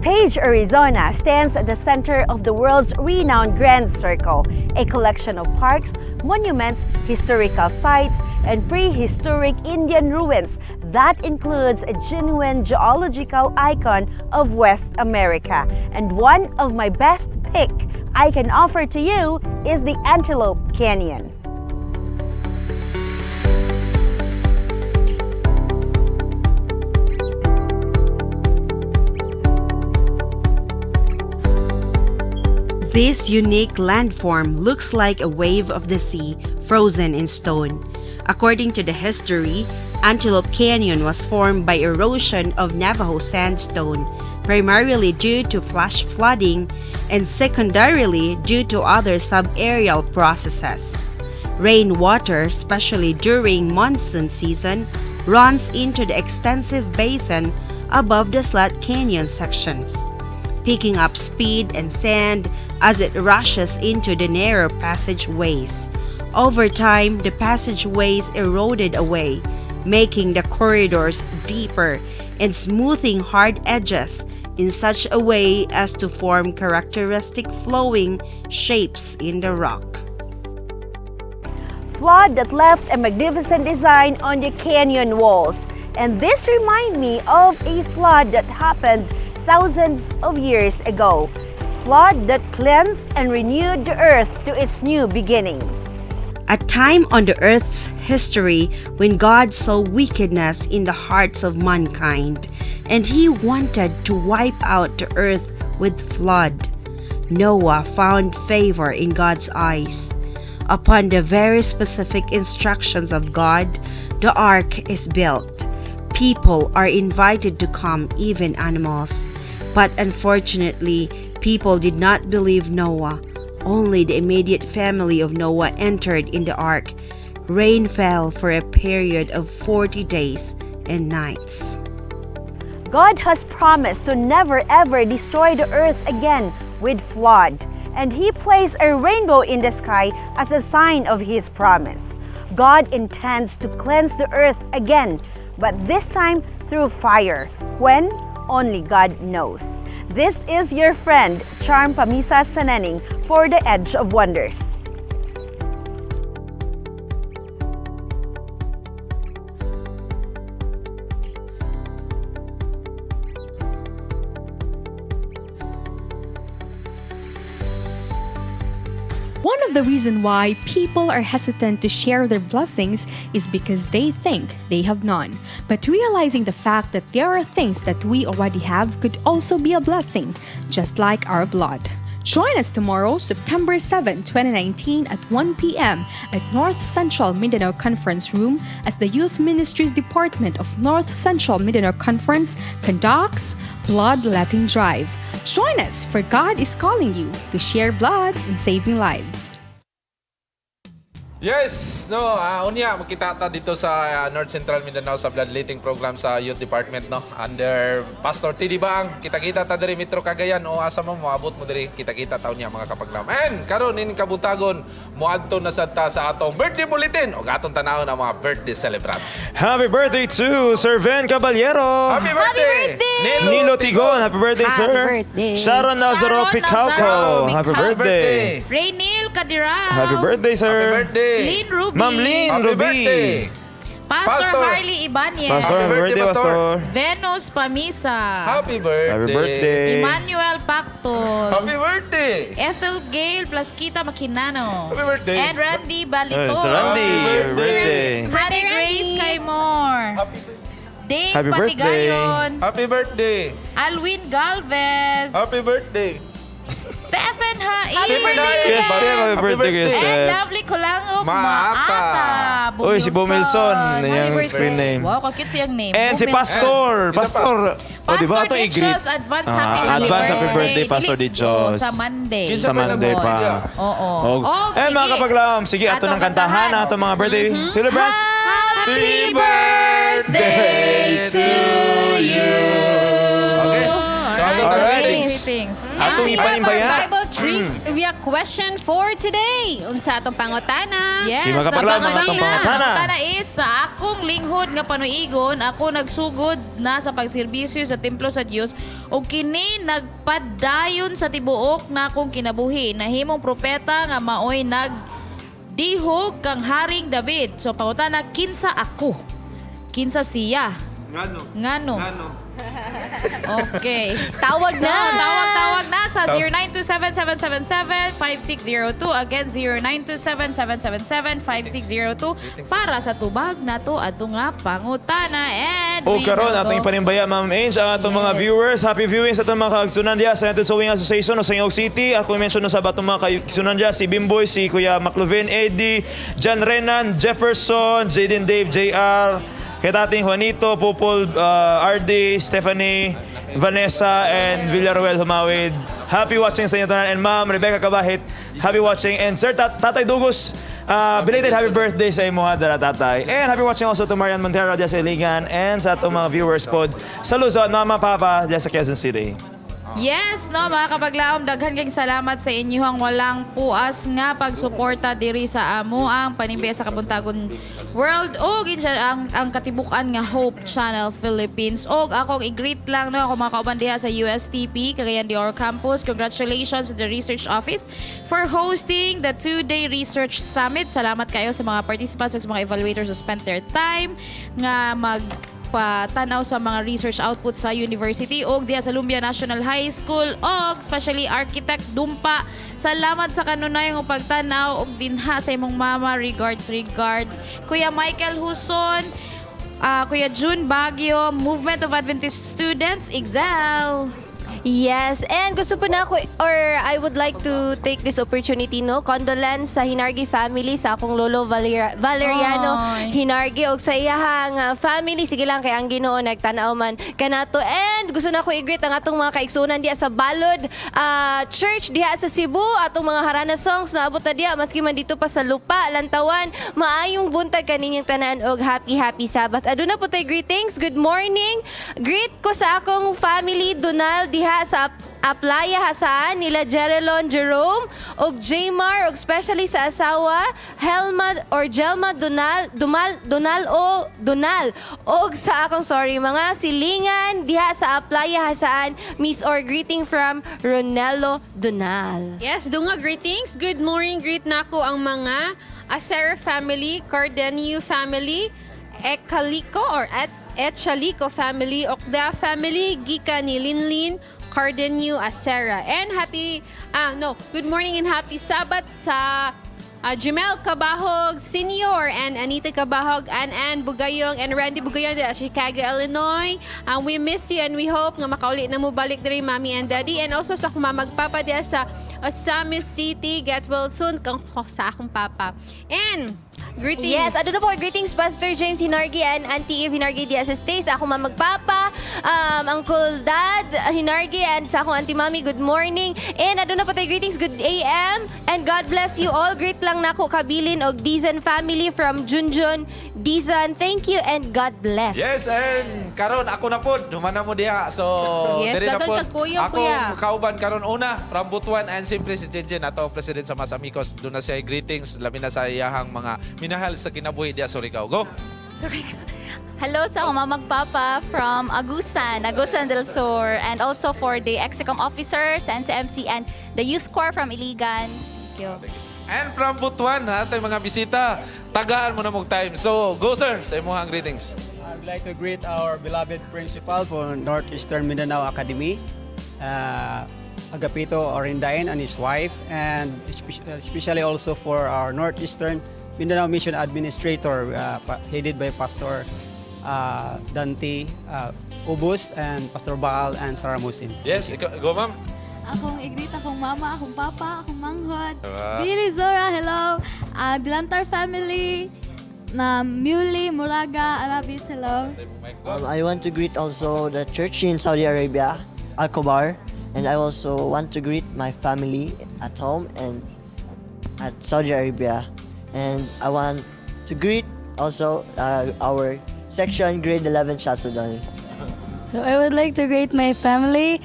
Page, Arizona stands at the center of the world's renowned Grand Circle, a collection of parks, monuments, historical sites, and prehistoric Indian ruins that includes a genuine geological icon of West America. And one of my best pick I can offer to you is the Antelope Canyon. This unique landform looks like a wave of the sea frozen in stone. According to the history, Antelope Canyon was formed by erosion of Navajo sandstone, primarily due to flash flooding and secondarily due to other subaerial processes. Rainwater, especially during monsoon season, runs into the extensive basin above the slot canyon sections, picking up speed and sand as it rushes into the narrow passageways. Over time, the passageways eroded away, making the corridors deeper and smoothing hard edges in such a way as to form characteristic flowing shapes in the rock. Flood that left a magnificent design on the canyon walls. And this remind me of a flood that happened thousands of years ago. Flood that cleansed and renewed the earth to its new beginning. A time on the earth's history when God saw wickedness in the hearts of mankind and he wanted to wipe out the earth with flood. Noah found favor in God's eyes. Upon the very specific instructions of God, the ark is built. People are invited to come, even animals. But unfortunately, people did not believe Noah. Only the immediate family of Noah entered in the ark. Rain fell for a period of 40 days and nights. God has promised to never ever destroy the earth again with flood, and He placed a rainbow in the sky as a sign of His promise. God intends to cleanse the earth again, but this time through fire. When? Only God knows. This is your friend, Charm Pamisa Sananing, for the Edge of Wonders. One of the reason why people are hesitant to share their blessings is because they think they have none. But realizing the fact that there are things that we already have could also be a blessing, just like our blood. Join us tomorrow, September 7, 2019 at 1 p.m. at North Central Mindanao Conference Room as the Youth Ministries Department of North Central Mindanao Conference conducts Bloodletting Drive. Join us, for God is calling you to share blood and saving lives. Yes, no, unya makita ta dito sa North Central Mindanao sa bloodletting program sa Youth Department, no. Under Pastor T. Baang, kita-kita ta diri Metro Cagayan o asa mo moabot mo diri, kita-kita ta unya mga kapaglam. And karon in kabutagon moadto na sad ta sa atong birthday bulletin ug atong tanawon ang mga birthday celebrant. Happy birthday to Sir Ven Caballero. Happy birthday! Nilo Tigon, happy birthday, Happy sir. birthday. Sharon Nazaro Sharon Picalco, Nazaro happy Picalco. birthday. Raynil Cadirao. Happy birthday, sir. Happy birthday. Lynn Ruby. Ma'am Lynn Happy Ruby. birthday. Pastor, Pastor. Harley Ibanez. Pastor, happy birthday, Pastor. Venus Pamisa. Happy birthday. Happy birthday. Emmanuel Pactol. Happy birthday. Ethel Gale Plasquita Maquinano. Happy birthday. And Randy Balito. Hey, it's Randy. Happy birthday. Honey Grace Kaimore. Dave Happy birthday. Patigayon. Happy birthday. Alwin Galvez. Happy birthday. Stephen Hain. Happy birthday. Yes, Steph. Happy birthday, Kuya And Steph. lovely Colango Maata. Maata. Uy, si Bumilson. Happy Yung birthday. screen name. Wow, kakit siyang name. And si Bumilson. Pastor. Pastor. O, di ba? Pastor Ito i-greet. Dichos, advance happy Advance happy birthday, Pastor Dichos. Oo, sa Monday. Sa Monday pa. Oo. Og, Oh, eh, mga sige. kapaglam, sige, ato Atong ng kantahan, kantahan. ato mga birthday celebrants. Happy birthday to you. Okay. So, atong Alright. Greetings. Atong We have our ipanimbaya. Bible trivia question for today. Unsa atong pangutana? Yes, Sige, mga kapaglam, ang atong pangutana. Pangutana is, sa akong linghod nga panuigon, ako nagsugod na sa pagserbisyo sa templo sa Dios ug kini nagpadayon sa tibuok na akong kinabuhi. Nahimong propeta nga maoy nagdihog kang Haring David. So pangutana, kinsa ako? Kinsa siya? Ngano? Ngano? Okay. Tawag So, na. tawag-tawag na sa 0927-777-5602. Again, 0927-777-5602 para sa tubag nato ato nga pangutana. And O we karon now atong go- ipanimbaya Ma'am Ange ang atong mga viewers. Happy viewing sa atong mga kaigsunan diha sa United Sewing Association o sa Ingog City. Ako i-mention no sa atong mga kaigsunan diha si Bimboy, si Kuya Maclovin, Eddie, John Renan, Jefferson, Jaden Dave JR, Kay Tating Juanito, Pupul, RD, Stephanie, Vanessa, and Villaruel Humawid. Happy watching sa inyo tanan. And Ma'am Rebecca Kabahit, happy watching. And Sir Tatay Dugos, belated happy birthday sa imo ha, dara tatay. And happy watching also to Marian Montero diya sa Iligan and sa atong mga viewers pod sa Luzon, Mama, Papa, diya sa Quezon City. Yes, no, mga kapaglaom, daghan kayong salamat sa inyong walang puas nga pagsuporta diri sa amo ang Panimbiya sa Kabuntagon World og ang katibukan nga Hope Channel Philippines. Og akong i-greet lang no ako mga kauban diha sa USTP Cagayan de Oro Campus. Congratulations to the Research Office for hosting the two-day research summit. Salamat kayo sa mga participants ug sa mga evaluators who spent their time nga mag patanaw sa mga research output sa university og diha sa Lumbia National High School og especially Architect Dumpa. Salamat sa kanunayong pagtanaw og dinha sa imong mama. Regards, regards. Kuya Michael Huson, Kuya June Baguio, Movement of Adventist Students, Excel. Yes, and gusto po na ako, or I would like to take this opportunity, no? Condolence sa Hinargi family, sa akong lolo Valeriano Ay. Hinargi, og sa iyahang family. Sige lang, kay ang Ginoo nagtanaw man kanato. And gusto na ko i-greet ang atong mga kaigsunan diha sa Balod Church diha sa Cebu, atong mga harana songs naabot na diha maski man dito pa sa Lupa, Lantawan. Maayong buntag kaninyong tanan og happy happy Sabbath. Aduna po tay greetings. Good morning. Greet ko sa akong family Donald diha sa Aplaya Hasaan nila Jerelon Jerome og Jmar og especially sa asawa Helma or Jelma Donal Dumal Donal o Donal og sa akong sorry mga silingan diha sa Aplaya Hasaan, Miss or greeting from Ronello Donal. Yes, dunga greetings. Good morning. Greet nako ang mga Acera family, Cardenio family, Ekaliko or at Etchalico family, Okda family, Gika ni Linlin, Cardenio Acera. And happy, no, good morning and happy Sabbath sa Jumel Kabahog Senior and Anita Kabahog, Ann Bugayong and Randy Bugayong sa Chicago, Illinois. We miss you and we hope nga makauli na mo balik diri, Mami and Daddy. And also sa akong mamagpapa diya sa Ozamis City. Get well soon kang sa akong papa. And greetings. Yes, aduna po greetings Pastor James Hinargi and Auntie Eve Hinargi diya sa States. Ako mamagpapa, Uncle Dad Hinargi and sa akong Auntie Mami, good morning. And aduna po tayo greetings, good AM and God bless you all. Greet lang nako kabilin og Dizon family from Junjun Dizon. Thank you and God bless. Yes, and karon ako na pod, humana mo diha. So, Yes, diri na daghang pod. tagkuyo, Ako kuya. kauban karon una from Butuan and siyempre si Jenjen ato ang president sa Mas Amigos. Doon na siya greetings labi na sa iyahang mga minahal sa kinabuhi diha Surigao. Go. Sorry. Hello sa akong mamagpapa from Agusan, Agusan del Sur, and also for the Execom officers and CMC and the youth corps from Iligan. Thank you. And from Butuan ha, tay mga bisita. Tagaan mo na mong time. So, go sir sa imong greetings. I'd like to greet our beloved principal for Northeastern Mindanao Academy, Agapito Orendain and his wife, and especially also for our Northeastern Mindanao Mission Administrator, headed by Pastor Dante Ubus and Pastor Baal and Sarah Musin. Yes, ikaw, go ma'am. Akong i-greet akong mama, akong papa, akong manghod. Ah. Billy Zora, hello. Dilantar family, na Muley, Moraga, Arabis, hello. I want to greet also the church in Saudi Arabia, Al Khobar, and I also want to greet my family at home and at Saudi Arabia. And I want to greet also our section grade 11 Shasadon. So I would like to greet my family,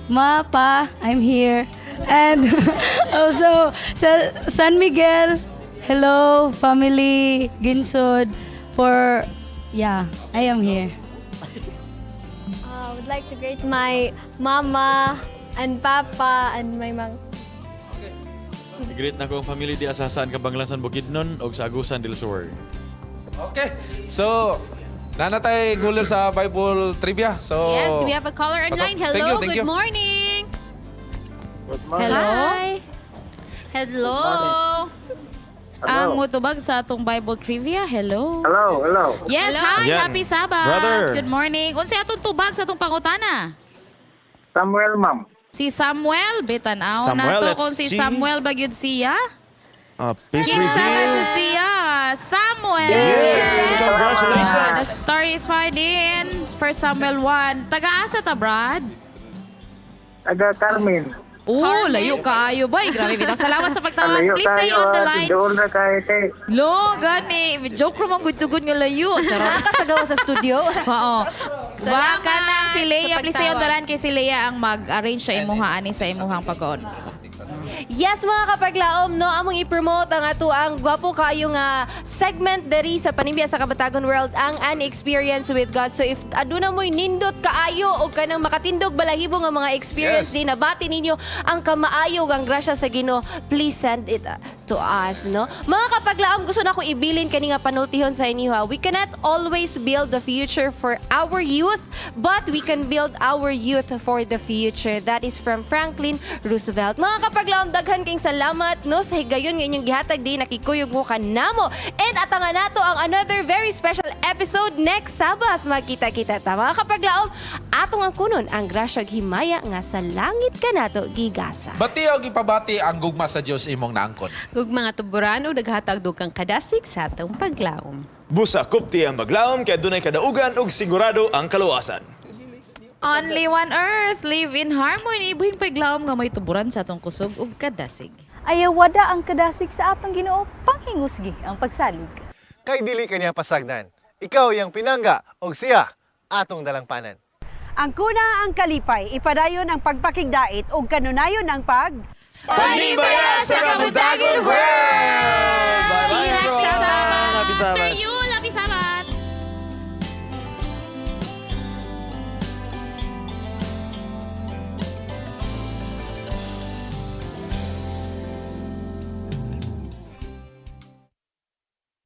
Ma, Pa, I'm here. And also sa San Miguel, hello family Ginsod for yeah, I am here. I would like to greet my mama and papa and my mom. Greet na ko ang family di Asasan Kabanglasan Bukidnon og sa Agusan del Sur. Okay. So, nanatay guler sa Bible trivia. So, Yes, we have a caller Pasok. online. Hello, Thank you, thank good you. morning. Good Hello. Hi. Hello. Ang mutubag sa atong Bible trivia. Hello. Hello, hello. Yes, Hello. hi. Ayan. Happy Sabbath. Brother. Good morning. Unsay atong tubag sa atong pangutana? Samuel, ma'am. Si Samuel, bitan-aw Samuel, na to let's kung si see. Samuel ba gyud siya? Please Kinsa ba reveal. to siya? Samuel. Yes! Congratulations! The story is found in 1 Samuel 1. Taga-asa ta, Brad? Taga Carmen. Oh, layo kaayo ba? Grabe bitaw. Salamat sa pagtawag. Layo Please stay tayo, on the ah. line. Doon na kayo, te. Lo, gani. Joke ramang gud nga layo. Charot. Nakasagawa sa studio. Oo. Baka nang si Leia. Sa Please stay on the pagtawag. line kay si Leia ang mag-arrange sa imuha ani sa imuhang pag-on. Yes, mga kapaglaom, no, among i-promote ang ato ang gwapo kaayo nga segment diri sa Panimbiya sa Kabatagon World, ang An Experience with God. So if aduna mo'y nindot kaayo o kanang makatindog balahibo nga mga experience di nabati ninyo ang kamaayo ang grasya sa Ginoo, please send it to us, no? Mga kapaglaom, gusto na ko ibilin kani nga panultihon sa inyo ha. We cannot always build the future for our youth, but we can build our youth for the future. That is from Franklin Roosevelt. Mga kapaglaom, daghan kayong salamat no sa higayon nga inyong gihatag di nakikuyog mo kanamo. And atangan nato ang another very special episode next Sabbath. Magkita-kita ta. Mga kapaglaom, atong ang kunon ang grasya ug himaya nga sa langit kanato gigasa. Bati og ipabati ang gugma sa Dios imong naangkon. Ug mga tuburan o naghatag dugang kadasig sa atong paglaom. Busa kupti ang maglaom kay dunay kadaugan ug sigurado ang kaluwasan. Only one earth, live in harmony. Buhing paglaom nga may tuburan sa atong kusog ug kadasig. Ayawada ang kadasig sa atong Ginoo, panghingusgi ang pagsalig. Kay dili kaniya pasagdan. Ikaw iyang pinangga og siya atong dalangpanan. Ang kuna ang kalipay, ipadayon ang pagpakigdait ug kanunayon ang pag Panimbaya sa Kabutagon World! Bye-bye, See you next everyone. Sabbath. Happy Sabbath. Sir Yul!